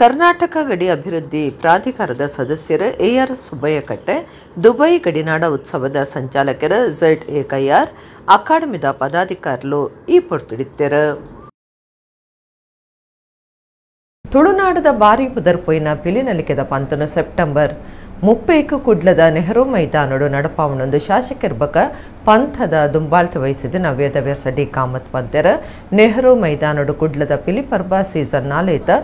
S1: ಕರ್ನಾಟಕ ಗಡಿ ಅಭಿವೃದ್ಧಿ ಪ್ರಾಧಿಕಾರದ ಸದಸ್ಯರು ಎಆರ್ ಸುಬ್ಬಯ್ಯಕಟ್ಟೆ, ದುಬೈ ಗಡಿನಾಡ ಉತ್ಸವದ ಸಂಚಾಲಕರು ಝಡ್ ಎ ಕೈಯಾರ್, ಅಕಾಡೆಮಿದ ಪದಾಧಿಕಾರಿಗಳು ಈ ಪೊರ್ತುಡಿತ್ತೆರು. ತುಳುನಾಡದ ಬಾರಿ ಪುದರ್ಪೊಯ್ನ ಪಿಲಿನಲಿಕೆದ ಪಂತನು ಸೆಪ್ಟೆಂಬರ್ 30 ಕುಡ್ಲದ ನೆಹರು ಮೈದಾನಡು ನಡಪಾವಣೊಂದು ಶಾಸಕರ ಬಕ ಪಂಥದ ದುಂಬಾಳ್ತೆ ವಹಿಸಿದ ವೇದವ್ಯಾಸ ಡಿ ಕಾಮತ್ ಪಂತೆರ. ನೆಹರು ಮೈದಾನಡು ಕುಡ್ಲದ ಪಿಲಿಪರ್ಬ ಸೀಸನ್ 4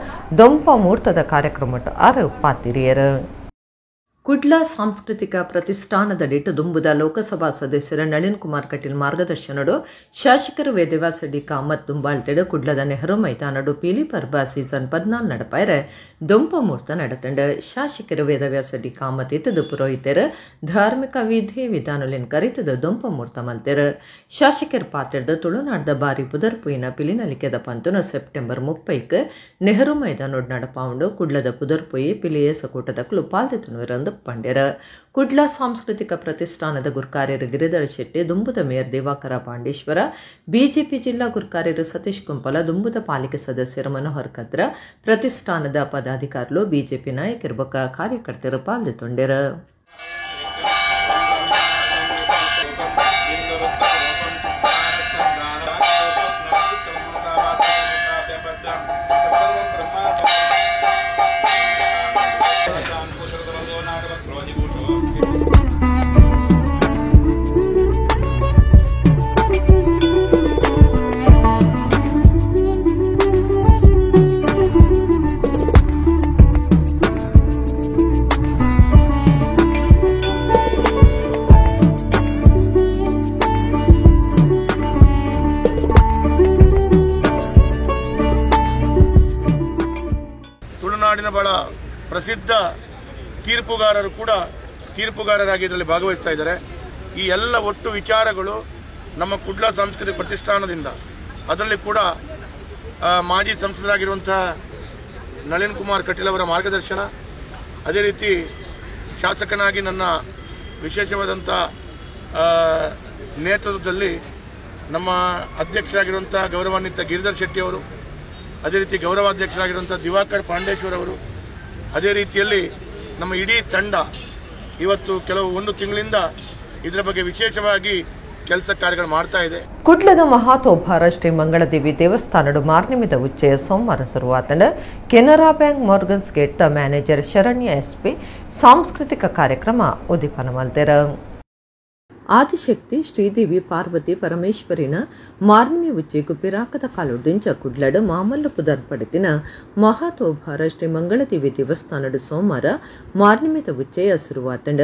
S1: ದೊಂಪ ಮೂರ್ತದ ಕಾರ್ಯಕ್ರಮ ಆರು ಪಾತಿರಿಯರು. Kudla ಸಾಂಸ್ಕೃತಿಕ ಪ್ರತಿಷ್ಠಾನದಡಿಟ್ಟು ದುಂಬುದ ಲೋಕಸಭಾ ಸದಸ್ಯರ ನಳಿನ್ ಕುಮಾರ್ ಕಟೀಲ್ ಮಾರ್ಗದರ್ಶನಡು ಶಾಸಕರು ವೇದವ್ಯಾಸ ಡಿ ಕಾಮತ್ ದುಂಬಾಳ್ತೆಡು ಕುಡ್ಲದ ನೆಹರು ಮೈದಾನಡು ಪೀಲಿ ಪರ್ಬ ಸೀಸನ್ 14 ನಡಪಾಯರೆ ದೊಂಪ ಮೂರ್ತ ನಡತಂಡು. ಶಾಸಕರು ವೇದವ್ಯಾಸ ಡಿ ಕಾಮತ್ ಇತ್ತದು ಪುರೋಹಿತರು ಧಾರ್ಮಿಕ ವಿಧಿ ವಿಧಾನಲಿನ್ ಕರಿತದ ದೊಂಪ ಮೂರ್ತ ಮಲ್ತೆರು. ಶಾಸಕರು ಪಾತ್ರದ ತುಳುನಾಡ್ದ ಬಾರಿ ಪುದರ್ಪುಯಿನ ಪಿಲಿನಲಿಕೆದ ಪಂತುನು ಸೆಪ್ಟೆಂಬರ್ 30ಕ್ಕೆ ನೆಹರು ಮೈದಾನೋಡ್ ನಡಪಾವುಂಡು. ಕುಡ್ಲದ ಪುದರ್ಪುಯಿ ಪಿಲಿಯೇಸ ಕೂಟದಕ್ಕಲು ಪಾಲ್ದೆ ತುಣುವಿರಂದು ಪಂಡ್ಯರ. ಕುಡ್ಲ ಸಾಂಸ್ಕೃತಿಕ ಪ್ರತಿಷ್ಠಾನದ ಗುರ್ಕಾರ್ಯರು ಗಿರಿಧರ ಶೆಟ್ಟಿ, ದುಂಬುದ ಮೇಯರ್ ದಿವಾಕರ ಪಾಂಡೇಶ್ವರ, ಬಿಜೆಪಿ ಜಿಲ್ಲಾ ಗುರ್ಕಾರ್ಯರು ಸತೀಶ್ ಕುಂಪಲ, ದುಂಬುದ ಪಾಲಿಕೆ ಸದಸ್ಯರು ಮನೋಹರ್ ಕದ್ರ, ಪ್ರತಿಷ್ಠಾನದ ಪದಾಧಿಕಾರಿಗಳು, ಬಿಜೆಪಿ ನಾಯಕರು ಬೊಕ್ಕ ಕಾರ್ಯಕರ್ತರು ಪಾಲ್ಗೊಂಡರು.
S13: ತುಳುನಾಡಿನ ಬಹಳ ಪ್ರಸಿದ್ಧ ತೀರ್ಪುಗಾರರು ಕೂಡ ತೀರ್ಪುಗಾರರಾಗಿ ಇದರಲ್ಲಿ ಭಾಗವಹಿಸ್ತಾ ಇದ್ದಾರೆ. ಈ ಎಲ್ಲ ಒಟ್ಟು ವಿಚಾರಗಳು ನಮ್ಮ ಕುಡ್ಲ ಸಾಂಸ್ಕೃತಿಕ ಪ್ರತಿಷ್ಠಾನದಿಂದ, ಅದರಲ್ಲಿ ಕೂಡ ಮಾಜಿ ಸಂಸದರಾಗಿರುವಂತಹ ನಳಿನ್ ಕುಮಾರ್ ಕಟೀಲ್ ಅವರ ಮಾರ್ಗದರ್ಶನ, ಅದೇ ರೀತಿ ಶಾಸಕನಾಗಿ ನನ್ನ ವಿಶೇಷವಾದಂಥ ನೇತೃತ್ವದಲ್ಲಿ ನಮ್ಮ ಅಧ್ಯಕ್ಷರಾಗಿರುವಂಥ ಗೌರವಾನ್ವಿತ ಗಿರಿಧರ್ ಶೆಟ್ಟಿ ಅವರು, ಅದೇ ರೀತಿ ಗೌರವಾಧ್ಯಕ್ಷರಾಗಿರುವಂಥ ದಿವಾಕರ್ ಪಾಂಡೇಶ್ವರ್ ಅವರು, ಅದೇ ರೀತಿಯಲ್ಲಿ ನಮ್ಮ ಇಡೀ ತಂಡ ಇವತ್ತು ಕೆಲವು ಒಂದು ತಿಂಗಳಿಂದ ಇದರ ಬಗ್ಗೆ ವಿಶೇಷವಾಗಿ ಕೆಲಸ ಕಾರ್ಯಗಳು ಮಾಡ್ತಾ ಇದೆ.
S1: ಕುಡ್ಲದ ಮಹಾತೋಭಾರ ಶ್ರೀ ಮಂಗಳದೇವಿ ದೇವಸ್ಥಾನಡು ಮಾರ್ನಿಮಿದ ಉಚ್ಚಯ ಸೋಮವಾರ ಶುರುವಾತಂಡ. Canara bank Morgan's gate the manager Sharanya SP ಸಾಂಸ್ಕೃತಿಕ ಕಾರ್ಯಕ್ರಮ ಉದ್ದೀಪನ ಮಲ್ತೆರ. ಆದಿಶಕ್ತಿ ಶ್ರೀದೇವಿ ಪಾರ್ವತಿ ಪರಮೇಶ್ವರಿನ ಮಾರ್ನಿಮಿ ಉಚ್ಚೆಗು ಪಿರಾಕದ ಕಾಲುಡ್ದಿಂಚ ಕುಡ್ಲಡು ಮಾಮಲ್ಲ ಪುದರ್ ಪಡೆತಿನ ಮಹಾತೋಭಾರ ಶ್ರೀ ಮಂಗಳದೇವಿ ದೇವಸ್ಥಾನಡು ಸೋಮವಾರ ಮಾರ್ನಿಮಿದ ಉಚ್ಚೆಯ ಶುರುವಾತಂಡ.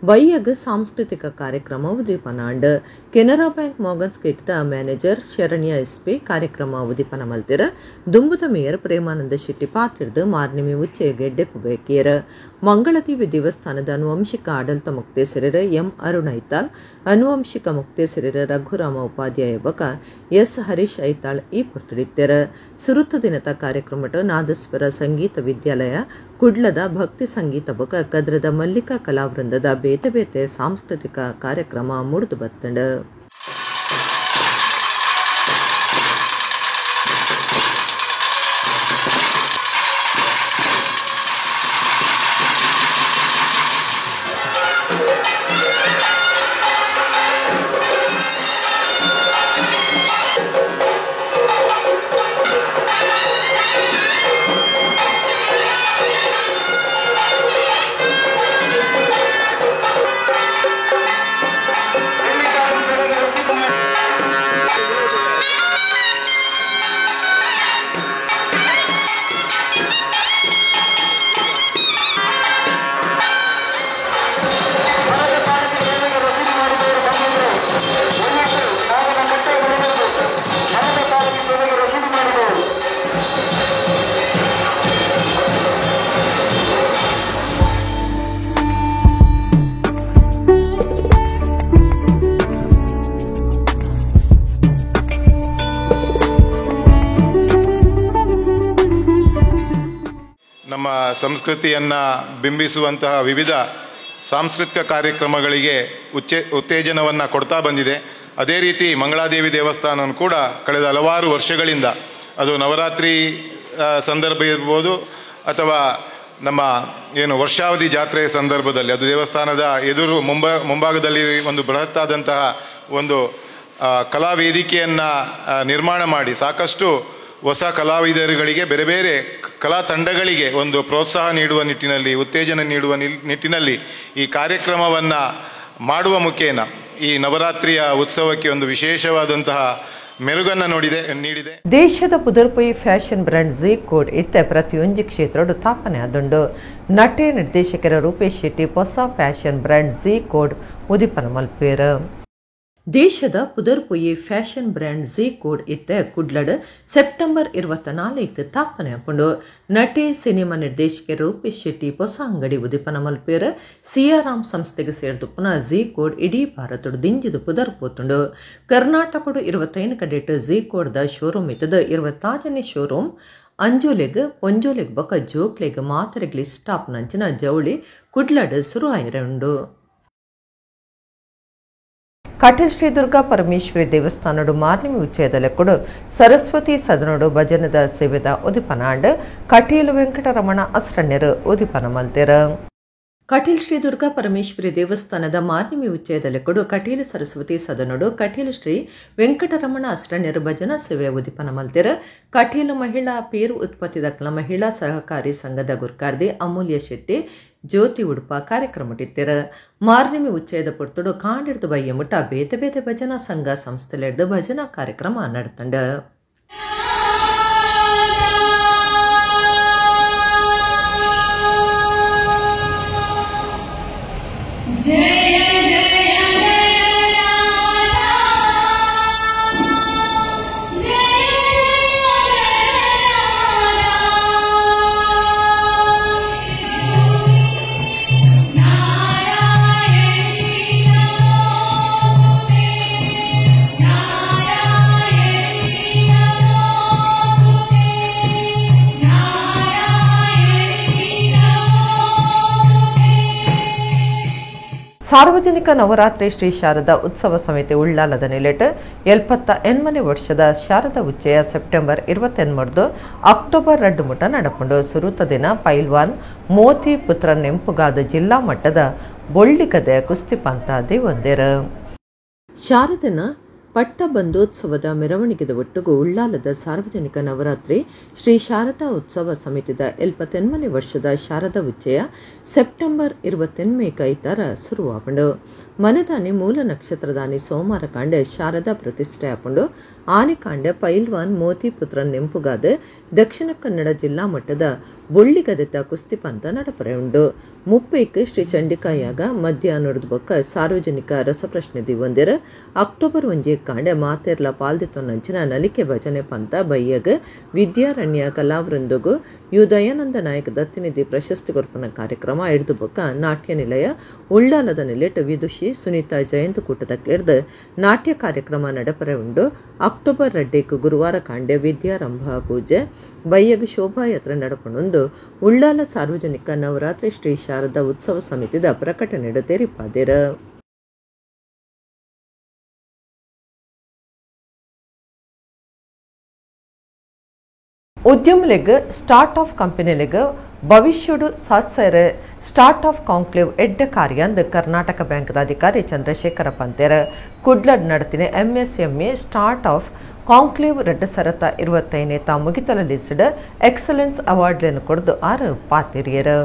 S1: ಬೈಯಗ್ ಸಾಂಸ್ಕೃತಿಕ ಕಾರ್ಯಕ್ರಮ ಉದ್ದೀಪನಾಂಡ್. ಕೆನರಾ ಬ್ಯಾಂಕ್ ಮೋಗನ್ಸ್ ಗೇಟ್ದ ಮ್ಯಾನೇಜರ್ ಶರಣ್ಯ ಎಸ್ಪಿ ಕಾರ್ಯಕ್ರಮ ಉದ್ದೀಪನ ಮಲ್ತಿರ. ದುಂಬುದ ಮೇಯರ್ ಪ್ರೇಮಾನಂದ ಶೆಟ್ಟಿ ಪಾತಿರ್ದು ಮಾರ್ನಿಮಿ ಉಚ್ಚೆಗೆ ಡೆಪ್ಪುಬೇಕಿಯರ. ಮಂಗಳದೇವಿ ದೇವಸ್ಥಾನದ ಅನುವಂಶಿಕ ಆಡಳಿತ ಮುಕ್ತೇಸರರ ಎಂ ಅರುಣ್ ಐತಾಲ್, ಅನುವಂಶಿಕ ಮುಕ್ತೇಸರರ ರಘುರಾಮ ಉಪಾಧ್ಯಾಯ ಬಕ ಎಸ್ ಹರೀಶ್ ಐತಾಳ್ ಈ ಪೊರ್ತುಡಿತ್ತೆರ. ಸುರುತ್ತ ದಿನದ ಕಾರ್ಯಕ್ರಮಟ ನಾದಸ್ವರ ಸಂಗೀತ ವಿದ್ಯಾಲಯ ಕುಡ್ಲದ ಭಕ್ತಿ ಸಂಗೀತ ಬಕ ಕದ್ರದ ಮಲ್ಲಿಕಾ ಕಲಾವೃಂದದ ಬೇತೆ ಬೇತೆ ಸಾಂಸ್ಕೃತಿಕ ಕಾರ್ಯಕ್ರಮ ಮೂಡಿದು ಬತ್ತಂಡ.
S14: ನಮ್ಮ ಸಂಸ್ಕೃತಿಯನ್ನು ಬಿಂಬಿಸುವಂತಹ ವಿವಿಧ ಸಾಂಸ್ಕೃತಿಕ ಕಾರ್ಯಕ್ರಮಗಳಿಗೆ ಉತ್ತೇಜನವನ್ನು ಕೊಡ್ತಾ ಬಂದಿದೆ. ಅದೇ ರೀತಿ ಮಂಗಳಾದೇವಿ ದೇವಸ್ಥಾನವನ್ನು ಕೂಡ ಕಳೆದ ಹಲವಾರು ವರ್ಷಗಳಿಂದ, ಅದು ನವರಾತ್ರಿ ಸಂದರ್ಭ ಇರ್ಬೋದು ಅಥವಾ ನಮ್ಮ ಏನು ವರ್ಷಾವಧಿ ಜಾತ್ರೆಯ ಸಂದರ್ಭದಲ್ಲಿ, ಅದು ದೇವಸ್ಥಾನದ ಎದುರು ಮುಂಭಾಗದಲ್ಲಿ ಒಂದು ಬೃಹತ್ತಾದಂತಹ ಒಂದು ಕಲಾ ವೇದಿಕೆಯನ್ನು ನಿರ್ಮಾಣ ಮಾಡಿ ಸಾಕಷ್ಟು ಹೊಸ ಕಲಾವಿದರುಗಳಿಗೆ, ಬೇರೆ ಬೇರೆ ಕಲಾ ತಂಡಗಳಿಗೆ ಒಂದು ಪ್ರೋತ್ಸಾಹ ನೀಡುವ ನಿಟ್ಟಿನಲ್ಲಿ, ಉತ್ತೇಜನ ನೀಡುವ ನಿಟ್ಟಿನಲ್ಲಿ ಈ ಕಾರ್ಯಕ್ರಮವನ್ನು ಮಾಡುವ ಮುಖೇನ ಈ ನವರಾತ್ರಿಯ ಉತ್ಸವಕ್ಕೆ ಒಂದು ವಿಶೇಷವಾದಂತಹ ಮೆರುಗನ್ನು ನೀಡಿದೆ.
S1: ದೇಶದ ಪುದರ್ಪೊಯಿ ಫ್ಯಾಷನ್ ಬ್ರ್ಯಾಂಡ್ ಜಿ ಕೋಡ್ ಇತ್ತೆ ಪ್ರತಿಯೊಂಜಿ ಕ್ಷೇತ್ರಡು ತಾಪನೆ ಆದುಂಡು. ನಟೆ ನಿರ್ದೇಶಕರ ರೂಪೇಶ್ ಶೆಟ್ಟಿ ಹೊಸ ಫ್ಯಾಷನ್ ಬ್ರ್ಯಾಂಡ್ ಜಿ ಕೋಡ್ ಉದಿಪನ ಮಲ್ಪೇರು. ದೇಶದ ಪುದರ್ಪೊಯಿ ಫ್ಯಾಷನ್ ಬ್ರ್ಯಾಂಡ್ ಜಿ ಕೋಡ್ ಇತ್ತೆ ಕುಡ್ಲಡ್ ಸೆಪ್ಟೆಂಬರ್ 24 ತಾಪನೆ ಆಪುಂಡು. ನಟೆ ಸಿನಿಮಾ ನಿರ್ದೇಶಕ ರೂಪೇಶ್ ಶೆಟ್ಟಿ ಹೊಸ ಅಂಗಡಿ ಉದಿಪನ ಮಲ್ಪೇರು. ಸಿಯಾರಾಮ್ ಸಂಸ್ಥೆಗೆ ಸೇರ್ದುಪ್ಪುನ ಜಿ ಕೋಡ್ ಇಡೀ ಭಾರತಡು ದಿಂಜಿದು ಪುದರ್ ಪೋತುಂಡು. ಕರ್ನಾಟಕಡು 25 ಕಡೆಟ್ ಜಿ ಕೋಡ್ ದ ಶೋರೂಮ್ ಇತ್ತದ. 26ನೇ ಶೋರೂಮ್ ಅಂಜೋಲೆಗ್ ಪೊಂಜೋಲೆಗ್ ಬೊಕ ಜೋಕ್ಲೆಗ್ ಮಾತೆರೆಗ್ಲಿ ಸ್ಟಾಪ್ ನಂಚಿನ ಜವಳಿ ಕುಡ್ಲಡ್ ಸುರು ಆಯಿರುಂಡು. ಕಟೀಲ್ ಶ್ರೀ ದುರ್ಗಾ ಪರಮೇಶ್ವರಿ ದೇವಸ್ಥಾನಡು ಮಾರ್ನಿಮಿ ಉಚ್ಚಯದ ಲೆಕ್ಕಡು ಸರಸ್ವತಿ ಸದನಡು ಭಜನದ ಸೇವೆದ ಉದಿಪನಾಂಡ್ ಕಟೀಲು ವೆಂಕಟರಮಣ ಅಸ್ರಣ್ಯರು ಉದಿಪನ ಮಲ್ತೆರು. ಕಟೀಲ್ ಶ್ರೀ ದುರ್ಗಾ ಪರಮೇಶ್ವರಿ ದೇವಸ್ಥಾನದ ಮಾರ್ನಿಮಿ ಉಚ್ಚಯದ ಲೆಕ್ಕಡು ಕಟೀಲು ಸರಸ್ವತಿ ಸದನಡು ಕಟೀಲು ಶ್ರೀ ವೆಂಕಟರಮಣ ಅಸ್ರಣ್ಯರು ಭಜನಾ ಸೇವೆ ಉದಿಪನ ಮಲ್ತೆರು. ಕಟೀಲು ಮಹಿಳಾ ಪೇರು ಉತ್ಪತ್ತಿ ದಕ್ಕಲ ಮಹಿಳಾ ಸಹಕಾರಿ ಸಂಘದ ಗುರ್ಕಾರ್ದಿ ಅಮೂಲ್ಯ ಶೆಟ್ಟಿ ಜ್ಯೋತಿ ಉಡುಪ ಕಾರ್ಯಕ್ರಮಟ್ಟಿತ್ತೆರು. ಮಾರ್ನಿಮಿ ಉಚ್ಚಯದ ಪೊರ್ತುಡು ಕಾಂಡಿಡ್ದು ಬಯ್ಯ ಮುಟ್ಟ ಬೇತೆ ಬೇತೆ ಭಜನಾ ಸಂಘ ಸಂಸ್ಥೆಲೆಡ್ದು ಭಜನಾ ಕಾರ್ಯಕ್ರಮ ನಡತಂಡ. ಸಾರ್ವಜನಿಕ ನವರಾತ್ರಿ ಶ್ರೀ ಶಾರದಾ ಉತ್ಸವ ಸಮಿತಿ ಉಳ್ಳಾಲದ ನಿಲೆಟ್ 78ನೇ ವರ್ಷದ ಶಾರದಾ ಉಚ್ಚಯ ಸೆಪ್ಟೆಂಬರ್ 28 ಅಕ್ಟೋಬರ್ 2 ಮುಟ ನಡಪುಂಡು. ಸುರುತ ದಿನ ಪೈಲ್ವಾನ್ ಮೋತಿ ಪುತ್ರ ನೆಂಪುಗಾದ ಜಿಲ್ಲಾ ಮಟ್ಟದ ಬೊಳ್ಳಿಗದೆ ಕುಸ್ತಿ ಪಂತ ದೇವಂದೇರು. ಶಾರದನ ಪಟ್ಟಬಂಧೋತ್ಸವದ ಮೆರವಣಿಗೆದ ಒಟ್ಟುಗು ಉಳ್ಳಾಲದ ಸಾರ್ವಜನಿಕ ನವರಾತ್ರಿ ಶ್ರೀ ಶಾರದಾ ಉತ್ಸವ ಸಮಿತಿದ 78ನೇ ವರ್ಷದ ಶಾರದಾ ಉಚ್ಚಯ ಸೆಪ್ಟೆಂಬರ್ 28 ಐತಾರ ಶುರುವಾಪುಂಡು. ಮನದಾನಿ ಮೂಲ ನಕ್ಷತ್ರದಾನಿ ಸೋಮವಾರ ಕಾಂಡೆ ಶಾರದಾ ಪ್ರತಿಷ್ಠೆ ಆಪುಂಡು. ಆನೆಕಾಂಡೆ ಪೈಲ್ವಾನ್ ಮೋತಿ ಪುತ್ರ ನೆಂಪುಗಾದ ದಕ್ಷಿಣ ಕನ್ನಡ ಜಿಲ್ಲಾ ಮಟ್ಟದ ಬೊಳ್ಳಿಗದೆತ ಕುಸ್ತಿ ಪಂತ ನಡಪರೆ ಉಂಡು. ಮುಪ್ಪೈಕ್ ಶ್ರೀ ಚಂಡಿಕಾಯಾಗ ಮಧ್ಯಾಹ್ನದ ಬೊಕ್ಕ ಸಾರ್ವಜನಿಕ ರಸಪ್ರಶ್ನೆ ದಿವಂದಿರ. ಅಕ್ಟೋಬರ್ 1 ಕಾಂಡೆ ಮಾತೆರ್ಲ ಪಾಲ್ದಿತ್ತೊನ್ನಂಚಿನ ನಲಿಕೆ ಭಜನೆ ಪಂತ ಬಯ್ಯಗ್ ವಿದ್ಯಾರಣ್ಯ ಕಲಾವೃಂದಗು you Dayananda Nayak ದತ್ತಿನಿಧಿ ಪ್ರಶಸ್ತಿ ಕೊರ್ಪನ ಕಾರ್ಯಕ್ರಮ ಹಿಡಿದು ಬೊಕ್ಕ ನಾಟ್ಯ ನಿಲಯ ಉಳ್ಳಾಲದ ನಿಲೆಟ್ ವಿದುಷಿ ಸುನೀತಾ ಜಯಂತ್ ಕೂಟದ ಕ್ಲೇರ್ದು ನಾಟ್ಯ ಕಾರ್ಯಕ್ರಮ ನಡಪರೆ ಉಂಡು. ಅಕ್ಟೋಬರ್ 2 ಗುರುವಾರ ಕಾಂಡೆ ವಿದ್ಯಾರಂಭ ಪೂಜೆ ಬಯ್ಯಗ್ ಶೋಭಾಯಾತ್ರೆ ನಡಪಣೊಂದು ಉಳ್ಳಾಲ ಸಾರ್ವಜನಿಕ ನವರಾತ್ರಿ ಶ್ರೀ ಶಾರದಾ ಉತ್ಸವ ಸಮಿತಿದ ಪ್ರಕಟಣೆ ತೆರಿಪಾದಿರ. ಉದ್ಯಮಲೆಗ್ ಸ್ಟಾರ್ಟ್ ಆಫ್ ಕಂಪನಿಲೆಗ್ ಭವಿಷ್ಯಡು ಸಾತ್ಸೈರೆ ಸ್ಟಾರ್ಟ್ ಆಫ್ ಕಾಂಕ್ಲೇವ್ ಎಡ್ಡ ಕಾರ್ಯ ಅಂದ್ ಕರ್ನಾಟಕ ಬ್ಯಾಂಕ್ದ ಅಧಿಕಾರಿ ಚಂದ್ರಶೇಖರ ಪಂತೇರ್. ಕುಡ್ಲಡ್ ನಡತಿನ ಎಂಎಸ್ಎಂಎ ಸ್ಟಾರ್ಟ್ ಆಫ್ ಕಾಂಕ್ಲೇವ್ 2025 ತಾ ಮುಗಿತಲ ಲಿಸ್ಡ್ ಎಕ್ಸಲೆನ್ಸ್ ಅವಾರ್ಡ್ಲೆನ್ ಕೊಡ್ದು 6 ಪಾತಿರಿಯರು.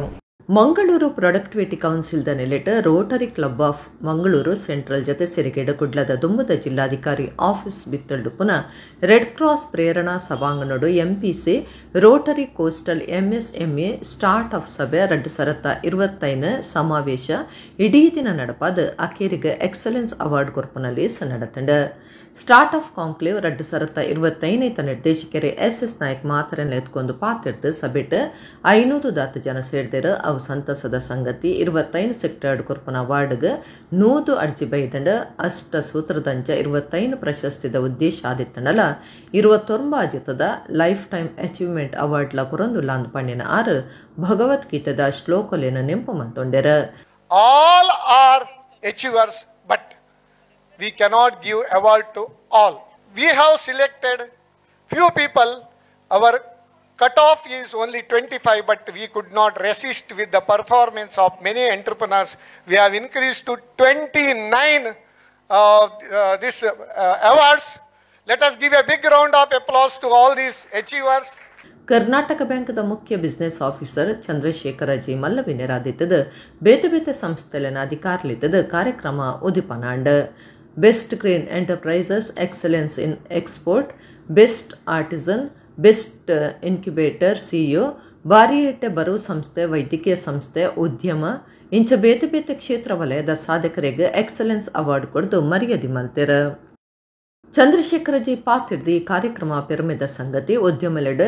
S1: ಮಂಗಳೂರು ಪ್ರೊಡಕ್ಟಿವಿಟಿ ಕೌನ್ಸಿಲ್ದ ನೆಲೆಟ್ Rotary Club of Mangaluru Central ಜತೆ ಸಿರಿಗೇಡು ಕುಡ್ಲದ ದುಮ್ಮದ ಜಿಲ್ಲಾಧಿಕಾರಿ ಆಫೀಸ್ ಬಿತ್ತಲ್ಡು ಪುನಃ ರೆಡ್ ಕ್ರಾಸ್ ಪ್ರೇರಣಾ ಸಭಾಂಗಣಡು MPC Rotary Coastal MSME start up ಸಭೆ 2025 ಸಮಾವೇಶ ಇಡೀ ದಿನ ನಡಪಾದ ಅಕೇರಿಗೆ ಎಕ್ಸಲೆನ್ಸ್ ಅವಾರ್ಡ್ ಕೊರ್ಪುನಲ್ಲಿ ನಡತಂಡ. ಸ್ಟಾರ್ಟ್ ಆಫ್ ಕಾಂಕ್ಲೇವ್ 2025 ನಿರ್ದೇಶಕರೇ ಎಸ್ ಎಸ್ ನಾಯಕ್ ಮಾತರನ್ನು ಎತ್ಕೊಂಡು ಪಾತಿರ್ದು ಸಭೆಟ್ 500 ದಾತ ಜನ ಸೇರಿದರು. ಅವು ಸಂತಸದ ಸಂಗತಿ. 25 ಸೆಕ್ಟರ್ ಕೊರ್ಪನ ಅವಾರ್ಡ್ಗೆ 100 ಅರ್ಜಿ ಬೈದಂಡ. ಅಷ್ಟ ಸೂತ್ರದಂಚ 25 ಪ್ರಶಸ್ತಿದ ಉದ್ದೇಶ ಆದಿತ್ತಂಡಲ 29 ಅಜಿತದ ಲೈಫ್ ಟೈಮ್ ಅಚೀವ್ಮೆಂಟ್ ಅವಾರ್ಡ್ ಲ ಕೊರೊಂದು ಲಾಂದ್ ಪಣ್ಣಿನ 6 ಭಗವದ್ಗೀತೆದ ಶ್ಲೋಕಲೇನ ನೆಂಪು ಮಂತೊಂಡೆರ.
S15: All are achievers, but we cannot give award to all. We have selected few people. Our cutoff is only 25, but we could not resist with the performance of many entrepreneurs. We have increased to 29 this awards. Let us give a big round of applause to all these achievers.
S1: Karnataka ಬ್ಯಾಂಕ್ದ ಮುಖ್ಯ business officer Chandrashekara G ಮಲ್ಲವಿನರಾದಿತ್ತದ ಬೇತೆ ಬೇತೆ ಸಂಸ್ಥೆಲೆನ ಅಧಿಕಾರಲಿತ್ತದ ಕಾರ್ಯಕ್ರಮ ಉದಿಪನಾಂಡ್. Best green enterprises, excellence in export, best artisan, best incubator CEO, ಬಾರಿಯೆಟ್ಟೆ ಬರುವ ಸಂಸ್ಥೆ, ವೈದ್ಯಕೀಯ ಸಂಸ್ಥೆ, ಉದ್ಯಮ ಇಂಚ ಬೇತೆ ಬೇತೆ ಕ್ಷೇತ್ರ ವಲಯದ ಸಾಧಕರಿಗೆ ಎಕ್ಸಲೆನ್ಸ್ ಅವಾರ್ಡ್ ಕೊಡ್ದು ಮರ್ಯಾದೆ ಮಲ್ತೆರ್. ಚಂದ್ರಶೇಖರ ಜಿ ಪಾತಿರ್ದು ಈ ಕಾರ್ಯಕ್ರಮ ಪೆರುಮೆದ ಸಂಗತಿ. ಉದ್ಯಮಲೆಡ್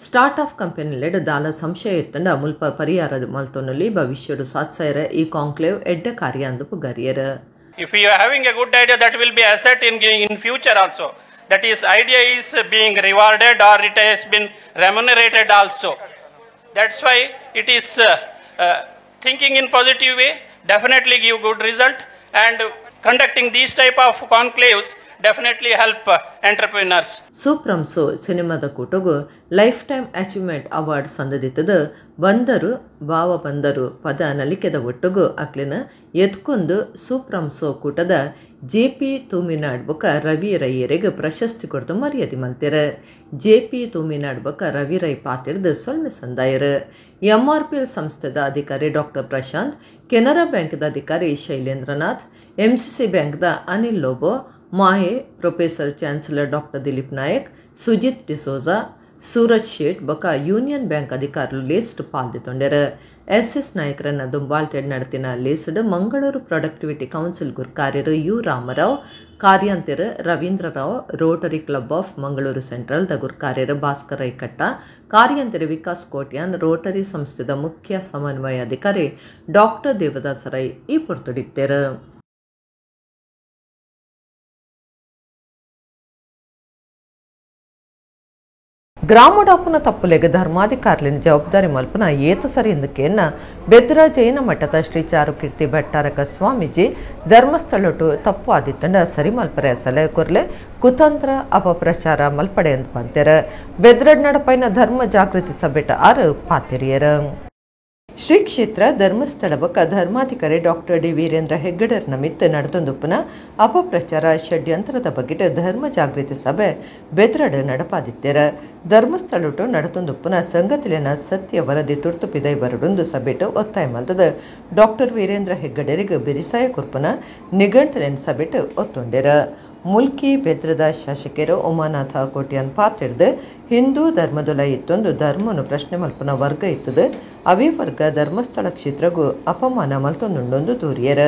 S1: ಸ್ಟಾರ್ಟ್ ಆಫ್ ಕಂಪನಿಲೆಡ್ ದಾಲ ಸಂಶಯ ಇತ್ತಂಡ ಮುಲ್ಪ ಪರಿಹಾರ ಮಲ್ತೊನಲ್ಲಿ ಭವಿಷ್ಯಡು ಸಾತ್ಸಾಯರ ಈ ಕಾಂಕ್ಲೇವ್ ಎಡ್ಡ ಕಾರ್ಯ ಅಂದು ಪುಗರಿಯರ್.
S16: If you are having a good idea, that will be asset in future also. That is, idea is being rewarded or it has been remunerated also. That's why it is thinking in positive way definitely give good result, and conducting these type of conclaves definitely help entrepreneurs.
S1: ಸೂಪ್ರಂಸೋ ಸಿನಿಮಾದ ಕೂಟಗೂ life time achievement award ಸಂದದಿತ್ತದ. ಬಂದರು ಭಾವ ಬಂದರು ಪದ ನಲಿಕೆದ ಒಟ್ಟುಗು ಅಕ್ಲಿನ ಎತ್ಕೊಂಡು ಸೂಪ್ರಂಸೋ ಕೂಟದ J P Thuminad ಬೊಕ ರವಿ ರೈಯರಿಗೆ ಪ್ರಶಸ್ತಿ ಕೊಡ್ದು ಮರ್ಯಾದೆ ಮಲ್ತೆರ್. ಜೆ ಪಿ ತೂಮಿನಾಡ್ ಬೊಕ ರವಿ ರೈ ಪಾತಿರ್ದು ಸೊಲ್ಮೆ ಸಂದಾಯರ್. ಎಂಆರ್ಪಿಎಲ್ ಸಂಸ್ಥೆದ ಅಧಿಕಾರಿ ಡಾಕ್ಟರ್ ಪ್ರಶಾಂತ್, ಕೆನರಾ ಬ್ಯಾಂಕ್ದ ಅಧಿಕಾರಿ ಶೈಲೇಂದ್ರನಾಥ್, MCC ಬ್ಯಾಂಕ್ದ Anil Lobo, MAHE professor chancellor doctor Dilip Naik, Sujith D'Souza, Suraj Shet ಬೊಕ ಯೂನಿಯನ್ ಬ್ಯಾಂಕ್ ಅಧಿಕಾರಿಲು ಲಿಸ್ಟ್ ಪಾಲ್ದಿತೊಂಡೆರ್. ಎಸ್ ಎಸ್ ನಾಯಕರನ್ನ ದುಂಬಾಲ್ಟೆಡ್ ನಡೆತಿನ list Mangaluru productivity council ಗುರ್ಕಾರ್ಯರು you Ramarao, ಕಾರ್ಯಾಂತೆರ್ Ravindra Rao, Rotary club of Mangaluru central the ಗುರ್ಕಾರ್ಯರು Bhaskar ರೈಕಟ್ಟ, ಕಾರ್ಯಾಂತೆರ್ Vikas Kotian, Rotary ಸಂಸ್ಥೆದ ಮುಖ್ಯ ಸಮನ್ವಯ ಅಧಿಕಾರಿ doctor Devadas Rai ಈ ಪೊರ್ತುಡಿತ್ತೆರ್. ಗ್ರಾಮಡಾಪುನ ತಪ್ಪುಲೆಗ್ ಧರ್ಮಾಧಿಕಾರಿಲಿನ ಜವಾಬ್ದಾರಿ ಮಲ್ಪನ ಏತ ಸರಿ ಎಂದಕ್ಕೆನ್ನ ಬೆದ್ರ ಜೈನ ಮಠದ ಶ್ರೀ ಚಾರುಕೀರ್ತಿ ಭಟ್ಟಾರಕ ಸ್ವಾಮೀಜಿ ಧರ್ಮಸ್ಥಳಟು ತಪ್ಪು ಆದಿತ್ತಂಡ ಸರಿ ಮಲ್ಪರೆ ಸಲಹೆ ಕೊರ್ಲೆ ಕುತಂತ್ರ ಅಪಪ್ರಚಾರ ಮಲ್ಪಡೆ ಎಂದು ಪಂತೆರ. ಬೆದ್ರಡ್ ನಡಪೈನ ಧರ್ಮ ಜಾಗೃತಿ ಸಭೆಟ ಆರು ಪಾತೆರಿಯರ. ಶ್ರೀ ಕ್ಷೇತ್ರ ಧರ್ಮಸ್ಥಳ ಬೊಕ್ಕ ಧರ್ಮಾಧಿಕಾರಿ ಡಾಕ್ಟರ್ ಡಿ ವೀರೇಂದ್ರ ಹೆಗ್ಗಡರ್ ನಮಿತ್ತ ನಡೆದೊಂದುಪ್ಪನ ಅಪಪ್ರಚಾರ ಷಡ್ಯಂತ್ರದ ಬಗ್ಗೆ ಧರ್ಮ ಜಾಗೃತಿ ಸಭೆ ಬೆದ್ರಡ್ ನಡಪಾದಿತ್ತೆರ. ಧರ್ಮಸ್ಥಳಟು ನಡೆದೊಂದುಪ್ಪನ ಸಂಗತಿಲಿನ ಸತ್ಯ ವರದಿ ತುರ್ತು ಪಿದೈ ಬರಡೊಂದು ಸಭೆಟು ಒತ್ತಾಯ ಮಲ್ತದ ಡಾಕ್ಟರ್ ವೀರೇಂದ್ರ ಹೆಗ್ಗಡರಿಗೆ ಬಿರಿಸಾಯ ಕುರ್ಪನ ನಿಘಂಟಲಿನ ಸಭೆಟು ಒತ್ತೊಂಡೆರ. ಮುಲ್ಕಿ ಬೆದ್ರದ ಶಾಸಕರು ಉಮಾನಾಥ ಕೋಟ್ಯಾನ್ ಪಾತ್ರೆಡ್ದು ಹಿಂದೂ ಧರ್ಮದೊಲ ಇತ್ತೊಂದು ಧರ್ಮನು ಪ್ರಶ್ನೆ ಮಲ್ಪನ ವರ್ಗ ಇತ್ತದು, ಅವೇ ವರ್ಗ ಧರ್ಮಸ್ಥಳ ಕ್ಷೇತ್ರಗೂ ಅಪಮಾನ ಮಲ್ತೊಂದುಂಡೊಂದು ದೂರಿಯರ.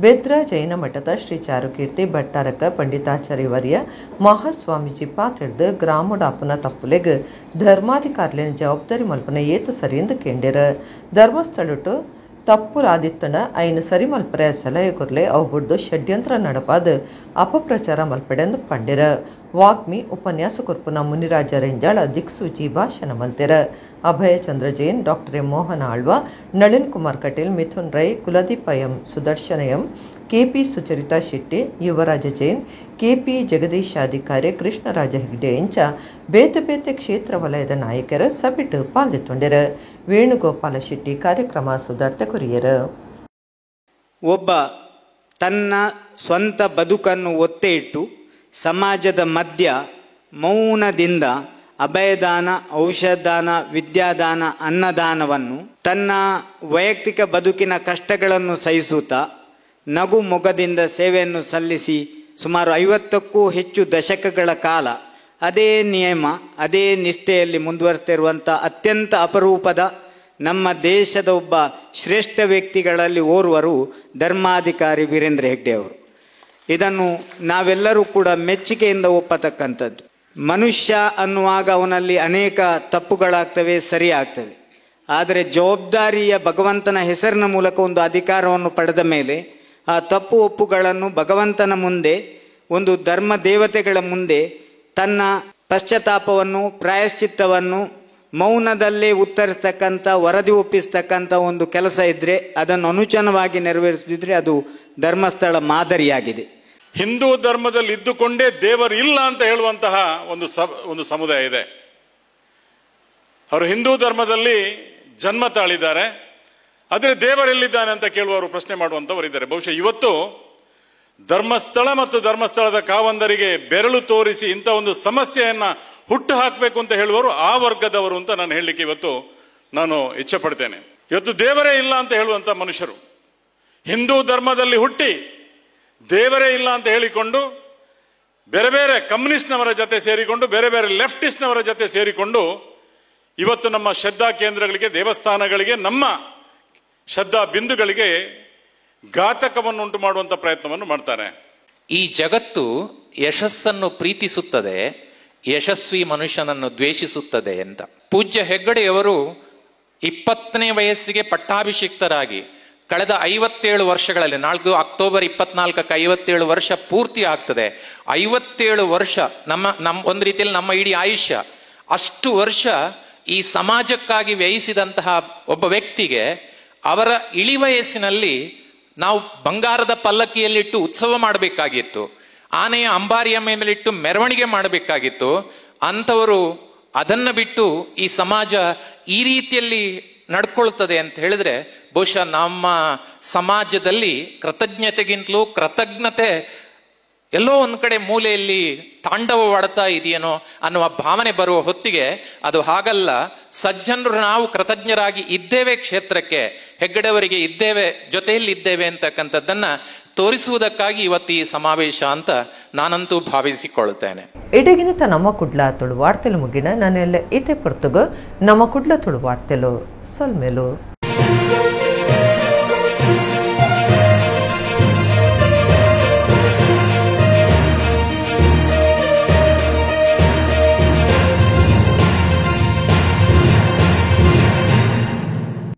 S1: ಬೆದ್ರ ಜೈನ ಮಠದ ಶ್ರೀ ಚಾರುಕೀರ್ತಿ ಭಟ್ಟಾರಕ ಪಂಡಿತಾಚಾರ್ಯ ವರ್ಯ ಮಹಾಸ್ವಾಮೀಜಿ ಪಾತ್ರೆಡ್ದು ಗ್ರಾಮಡಾಪನ ತಪ್ಪುಲೆಗ್ ಧರ್ಮಾಧಿಕಾರಿಲಿನ ಜವಾಬ್ದಾರಿ ಮಲ್ಪನ ಏತ ಸರಿ ಎಂದು ಕೇಂಡಿರ. ಧರ್ಮಸ್ಥಳಟು ತಪ್ಪುರಾದಿತ್ತಣ ಐನು ಸರಿ ಮಲ್ಪರೆ ಸಲಹೆ ಕೊರ್ಲೆ ಅವು ಬುಡ್ದು ಷಡ್ಯಂತ್ರ ನಡಪಾದ ಅಪಪ್ರಚಾರ ಮಲ್ಪೆಡೆಂದು ಪಂಡಿರ. ವಾಗ್ಮಿ ಉಪನ್ಯಾಸ ಕೊರ್ಪುನ ಮುನಿರಾಜ ರೆಂಜಾಳ ದಿಕ್ಸೂಚಿ ಭಾಷಣ ಮಲ್ತೆರ. Abhaya Chandra Jain, doctor M Mohan Alva, Nalin Kumar Kateel, Mithun Rai, Kuldeepa M, Sudarshana M, KP Sucharita Shetty, Yuvaraja Jain, KP Jagadeeshadhikari, Krishnaraja Hegde ಇಂಚ ಬೇತೆ ಬೇತೆ ಕ್ಷೇತ್ರ ವಲಯದ ನಾಯಕರ ಸಭೆಟು ಪಾಲ್ದಿತ್ತೊಂಡೆರ. ವೇಣುಗೋಪಾಲ ಶೆಟ್ಟಿ ಕಾರ್ಯಕ್ರಮ ಸುಧಾರ್ಥ ಕೊರಿಯರ್.
S17: ಒಬ್ಬ ತನ್ನ ಸ್ವಂತ ಬದುಕನ್ನು ಒತ್ತೆ ಇಟ್ಟು ಸಮಾಜದ ಮಧ್ಯ ಮೌನದಿಂದ ಅಭಯದಾನ, ಔಷಧಾನ, ವಿದ್ಯಾದಾನ, ಅನ್ನದಾನವನ್ನು ತನ್ನ ವೈಯಕ್ತಿಕ ಬದುಕಿನ ಕಷ್ಟಗಳನ್ನು ಸಹಿಸುತ್ತಾ ನಗು ಮೊಗದಿಂದ ಸೇವೆಯನ್ನು ಸಲ್ಲಿಸಿ ಸುಮಾರು 50ಕ್ಕೂ ಹೆಚ್ಚು ದಶಕಗಳ ಕಾಲ ಅದೇ ನಿಯಮ, ಅದೇ ನಿಷ್ಠೆಯಲ್ಲಿ ಮುಂದುವರಿಸ್ತಿರುವಂಥ ಅತ್ಯಂತ ಅಪರೂಪದ ನಮ್ಮ ದೇಶದ ಒಬ್ಬ ಶ್ರೇಷ್ಠ ವ್ಯಕ್ತಿಗಳಲ್ಲಿ ಓರ್ವರು ಧರ್ಮಾಧಿಕಾರಿ ವೀರೇಂದ್ರ ಹೆಗ್ಡೆಯವರು. ಇದನ್ನು ನಾವೆಲ್ಲರೂ ಕೂಡ ಮೆಚ್ಚುಗೆಯಿಂದ ಒಪ್ಪತಕ್ಕಂಥದ್ದು. ಮನುಷ್ಯ ಅನ್ನುವಾಗ ಅವನಲ್ಲಿ ಅನೇಕ ತಪ್ಪುಗಳಾಗ್ತವೆ, ಸರಿ ಆಗ್ತವೆ. ಆದರೆ ಜವಾಬ್ದಾರಿಯ ಭಗವಂತನ ಹೆಸರಿನ ಮೂಲಕ ಒಂದು ಅಧಿಕಾರವನ್ನು ಪಡೆದ ಮೇಲೆ ಆ ತಪ್ಪು ಒಪ್ಪುಗಳನ್ನು ಭಗವಂತನ ಮುಂದೆ, ಒಂದು ಧರ್ಮ ದೇವತೆಗಳ ಮುಂದೆ ತನ್ನ ಪಶ್ಚಾತ್ತಾಪವನ್ನು, ಪ್ರಾಯಶ್ಚಿತ್ತವನ್ನು ಮೌನದಲ್ಲೇ ಉತ್ತರಿಸ್ತಕ್ಕಂಥ, ವರದಿ ಒಪ್ಪಿಸ್ತಕ್ಕಂಥ ಒಂದು ಕೆಲಸ ಇದ್ದರೆ, ಅದನ್ನು ಅನುಚನವಾಗಿ ನೆರವೇರಿಸದಿದ್ದರೆ ಅದು ಧರ್ಮಸ್ಥಳ ಮಾದರಿಯಾಗಿದೆ.
S18: ಹಿಂದೂ ಧರ್ಮದಲ್ಲಿ ಇದ್ದುಕೊಂಡೇ ದೇವರು ಇಲ್ಲ ಅಂತ ಹೇಳುವಂತಹ ಒಂದು ಸಮುದಾಯ ಇದೆ. ಅವರು ಹಿಂದೂ ಧರ್ಮದಲ್ಲಿ ಜನ್ಮ ತಾಳಿದ್ದಾರೆ, ಆದರೆ ದೇವರೆಲ್ಲಿದ್ದಾನೆ ಅಂತ ಕೇಳುವವರು, ಪ್ರಶ್ನೆ ಮಾಡುವಂತವರು ಇದ್ದಾರೆ. ಬಹುಶಃ ಇವತ್ತು ಧರ್ಮಸ್ಥಳ ಮತ್ತು ಧರ್ಮಸ್ಥಳದ ಕಾವಂದರಿಗೆ ಬೆರಳು ತೋರಿಸಿ ಇಂಥ ಒಂದು ಸಮಸ್ಯೆಯನ್ನ ಹುಟ್ಟು ಹಾಕಬೇಕು ಅಂತ ಹೇಳುವವರು ಆ ವರ್ಗದವರು ಅಂತ ನಾನು ಹೇಳಲಿಕ್ಕೆ ಇವತ್ತು ನಾನು ಇಚ್ಛೆ ಪಡ್ತೇನೆ. ಇವತ್ತು ದೇವರೇ ಇಲ್ಲ ಅಂತ ಹೇಳುವಂತ ಮನುಷ್ಯರು ಹಿಂದೂ ಧರ್ಮದಲ್ಲಿ ಹುಟ್ಟಿ ದೇವರೇ ಇಲ್ಲ ಅಂತ ಹೇಳಿಕೊಂಡು ಬೇರೆ ಬೇರೆ ಕಮ್ಯುನಿಸ್ಟ್ನವರ ಜೊತೆ ಸೇರಿಕೊಂಡು, ಬೇರೆ ಬೇರೆ ಲೆಫ್ಟಿಸ್ಟ್ನವರ ಜೊತೆ ಸೇರಿಕೊಂಡು ಇವತ್ತು ನಮ್ಮ ಶ್ರದ್ಧಾ ಕೇಂದ್ರಗಳಿಗೆ, ದೇವಸ್ಥಾನಗಳಿಗೆ, ನಮ್ಮ ಶ್ರದ್ಧಾ ಬಿಂದುಗಳಿಗೆ ಘಾತಕವನ್ನುಂಟು ಮಾಡುವಂತ ಪ್ರಯತ್ನವನ್ನು ಮಾಡ್ತಾರೆ.
S19: ಈ ಜಗತ್ತು ಯಶಸ್ಸನ್ನು ಪ್ರೀತಿಸುತ್ತದೆ, ಯಶಸ್ವಿ ಮನುಷ್ಯನನ್ನು ದ್ವೇಷಿಸುತ್ತದೆ ಅಂತ. ಪೂಜ್ಯ ಹೆಗ್ಗಡೆಯವರು 20ನೇ ವಯಸ್ಸಿಗೆ ಪಟ್ಟಾಭಿಷಿಕ್ತರಾಗಿ ಕಳೆದ 57 ವರ್ಷಗಳಲ್ಲಿ, 4 ಅಕ್ಟೋಬರ್ 24ಕ್ಕೆ 57 ವರ್ಷ ಪೂರ್ತಿ ಆಗ್ತದೆ. 57 ವರ್ಷ ನಮ್ಮ ನಮ್ಮ ಒಂದು ರೀತಿಯಲ್ಲಿ ನಮ್ಮ ಇಡೀ ಆಯುಷ್ಯ, ಅಷ್ಟು ವರ್ಷ ಈ ಸಮಾಜಕ್ಕಾಗಿ ವ್ಯಯಿಸಿದಂತಹ ಒಬ್ಬ ವ್ಯಕ್ತಿಗೆ ಅವರ ಇಳಿವಯಸ್ಸಿನಲ್ಲಿ ನಾವು ಬಂಗಾರದ ಪಲ್ಲಕ್ಕಿಯಲ್ಲಿಟ್ಟು ಉತ್ಸವ ಮಾಡಬೇಕಾಗಿತ್ತು, ಆನೆಯ ಅಂಬಾರಿಯ ಮೇಲಿಟ್ಟು ಮೆರವಣಿಗೆ ಮಾಡಬೇಕಾಗಿತ್ತು. ಅಂಥವರು ಅದನ್ನು ಬಿಟ್ಟು ಈ ಸಮಾಜ ಈ ರೀತಿಯಲ್ಲಿ ನಡ್ಕೊಳ್ತದೆ ಅಂತ ಹೇಳಿದ್ರೆ ಬಹುಶಃ ನಮ್ಮ ಸಮಾಜದಲ್ಲಿ ಕೃತಜ್ಞತೆಗಿಂತಲೂ ಕೃತಜ್ಞತೆ ಎಲ್ಲೋ ಒಂದು ಕಡೆ ಮೂಲೆಯಲ್ಲಿ ತಾಂಡವವಾಡ್ತಾ ಇದೆಯೇನೋ ಅನ್ನುವ ಭಾವನೆ ಬರುವ ಹೊತ್ತಿಗೆ ಅದು ಹಾಗಲ್ಲ. ಸಜ್ಜನರು ನಾವು ಕೃತಜ್ಞರಾಗಿ ಇದ್ದೇವೆ, ಕ್ಷೇತ್ರಕ್ಕೆ ಹೆಗ್ಗಡೆಯವರಿಗೆ ಇದ್ದೇವೆ, ಜೊತೆಯಲ್ಲಿ ಇದ್ದೇವೆ ಅಂತಕ್ಕಂಥದ್ದನ್ನ ತೋರಿಸುವುದಕ್ಕಾಗಿ ಇವತ್ತು ಈ ಸಮಾವೇಶ ಅಂತ ನಾನಂತೂ ಭಾವಿಸಿಕೊಳ್ಳುತ್ತೇನೆ.
S1: ಇಡಗಿನತ ನಮ್ಮ ಕುಡ್ಲ ತುಳು ವಾರ್ತೆಲು ಮುಗಿನ ನಾನೆಲ್ಲ ಇತೆ ಪೊರ್ತುಗು ನಮ್ಮ ಕುಡ್ಲ ತುಳು ವಾರ್ತೆಲು ಸೊಲ್ಮೆಲು.